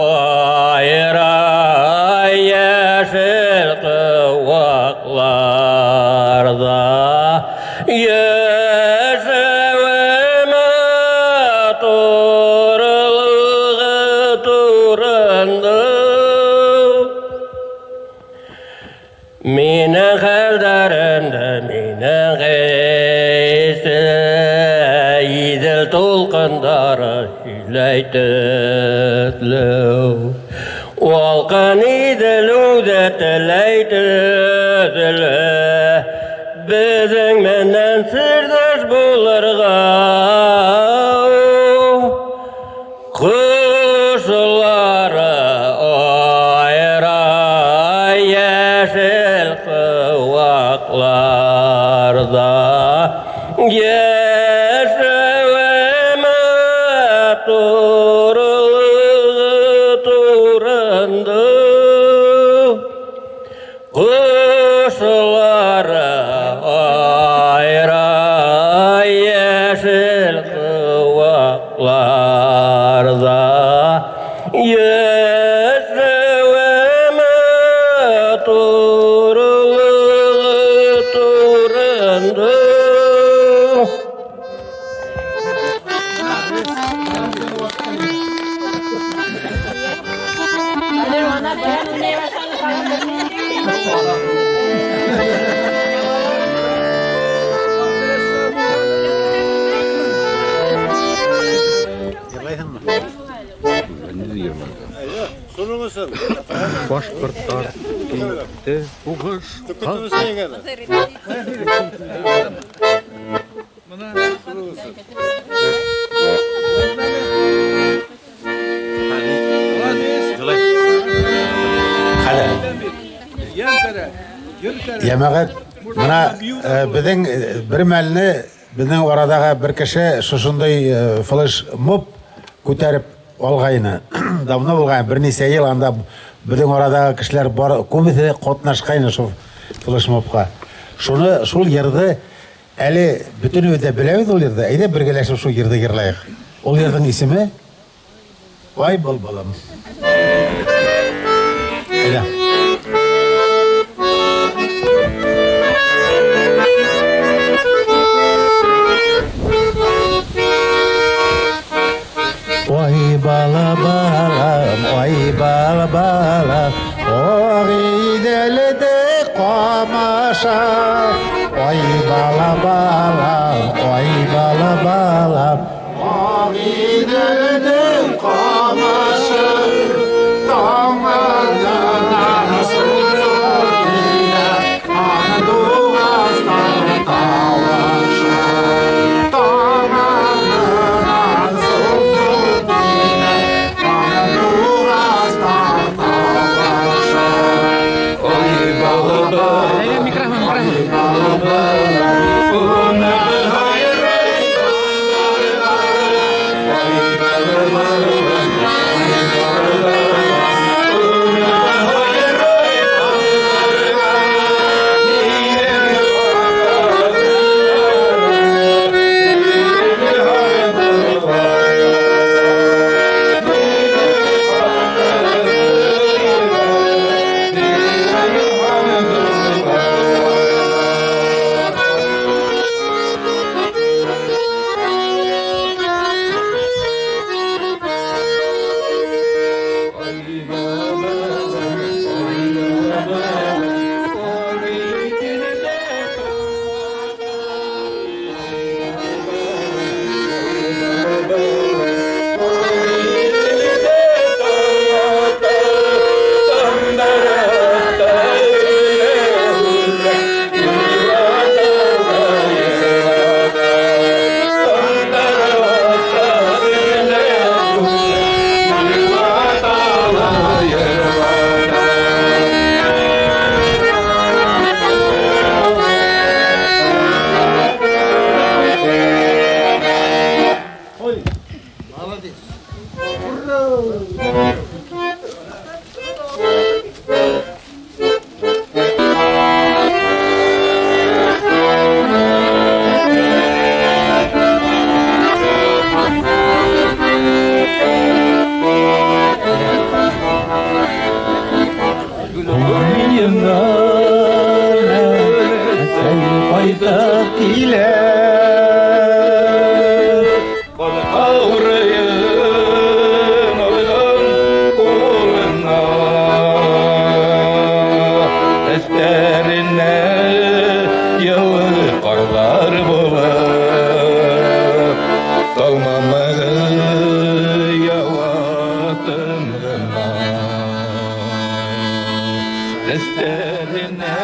S8: айыра йәшел ҡыуаҡларҙа, Йәшәүе матурлығы турында. Минең хәлдәремде, минең хисте Иҙел тулҡындары һөйләй төҫлө. Валҡын Иҙел үҙе теләй төҫлө, Беҙҙең менән серҙәш булырға. Ҡошлары айыра йәшел ҡыуаҡларҙа, Йәшәүе матурлығы турында. Ҡошлары Далалары айра йәшел ҡыуаҡларҙа йәшәүем турылығы турында.
S1: Башҡорттар китте һуғышҡа.
S7: Йәмәғәт, бына беҙҙең бер мәлне беҙҙең араҙағы бер кеше шушындай флешмоб күтәреп алғайны. Давно булған, бер нисә йыл анда беҙҙең араҙағы кешеләр бар, күбеһе ҡатнашҡайны шул флешмобҡа. Шуны, шул йырҙы әле бөтөнөбөҙ ҙә беләбеҙ ул йырҙы. Әйҙә бергәләшеп шул йырҙы йырлайыҡ. Ул йырҙың исеме Ай былбылым. Әйҙә. Ой, бала, балам, ой, бала, балам, Ағиҙелде ҡамаша. Ой, бала, балам, ой, бала, балам, Ағиҙелде ҡамашы. Таңынан сулып килә, һандуғастар тауышы. Таңынан сулып килә, һандуғастар тауышы. Ой, бала, балам, ой, бала, балам, уны һайрай таңдарға. Ой, бала, балам, ой, бала, балам, уны һайрай таңдарға. Минең Ҡайтып килә.
S1: Ҡаурыйын алған ҡулына, Өҫтәренә йылы ҡарҙар булып, Талмамығы яуа тын ғына. Өҫтәренә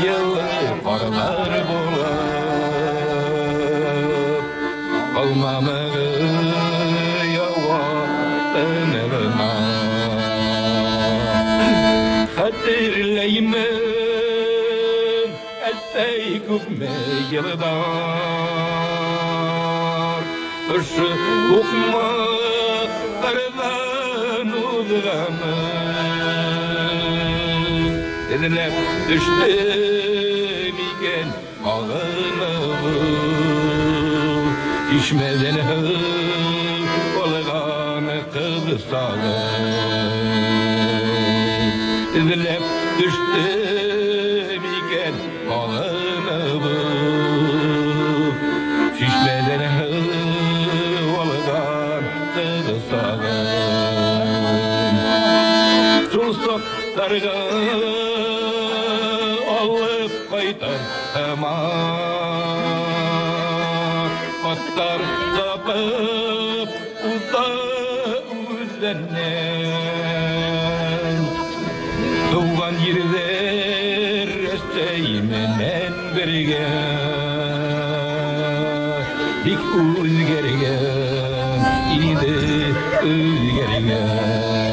S1: йылы ҡарҙар булып, Алмамығы яуа тын ғына. Хәтерләймен, әсәй күпме йылдар Ошо һуҡмаҡтарҙан уҙғанын. Эҙләп төштөм икән һағынып. Чишмәдән алған ҡыҙ сағын эҙләп төштөм икән һағынып. Чишмәдән алған ҡыҙ сағын шул саҡтарға алып ҡайтыр һымаҡ. Аттар сапып уҙа үҙәннән. Тыуған ерҙәр әсәй менән бергә бик үҙгәргән инде, үҙгәргән.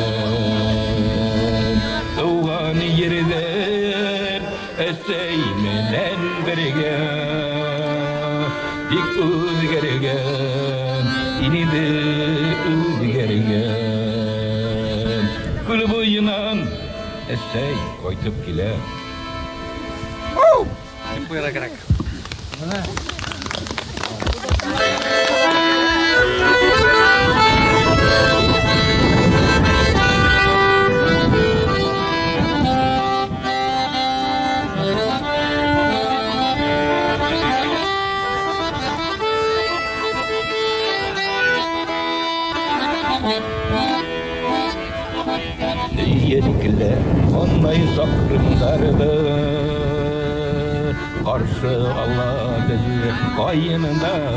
S1: Тыуған ерҙәр әсәй менән бергә бик үҙгәргән инде, үҙгәргән. Күл буйынан әсәй ҡайтып килә.
S9: Кем ҡуйырға кәрәк?
S1: Өйәнкеләр ҡандай саҡрымдарҙы ҡаршы ала беҙҙе ҡайындар.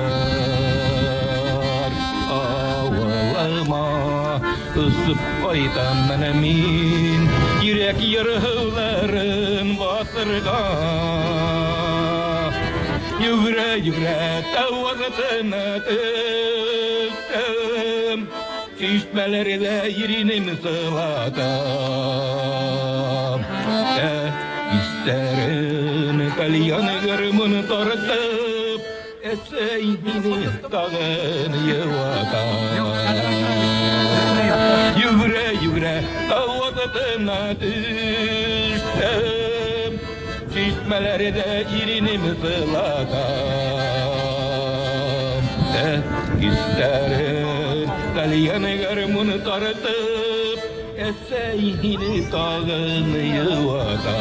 S1: Ауылыма осоп ҡайтам менә мин йөрәк ярһыуҙарын баҫырға. Йүгерә-йүгерә тау аҫтына төштөм. Чишмәләрҙә иренем сылатам. Хистәрен тальян гармун тартып, әсәй мине тағын йыуата. Йүгерә-йүгерә тау аҫтына төштөм. Чишмәләрҙә иренем сылатам. Хистәрен тальян гармун тартып, әсәй һине тағын йыуата.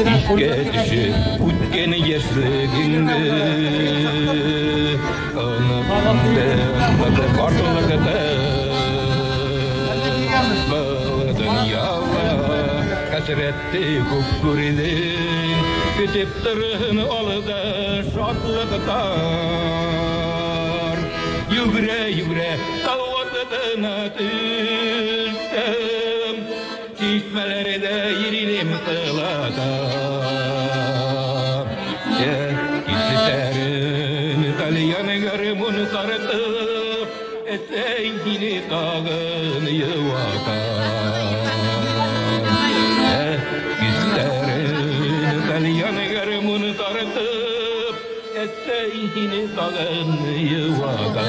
S1: Иҫкә төшөп үткән йәшлегеңде онотто ҡартлыҡты. Был донъяла хәсрәтте күп күрҙең, көтөп торһон алда шатлыҡтар. Йүгерә-йүгерә тау аҫтына төштөм. Чишмәләрҙә иренем сылатам. Хистәрен тальян гармун тартып, әсәй һине тағын йыуата. Хистәрен тальян гармун тартып, әсәй һине тағын йыуата.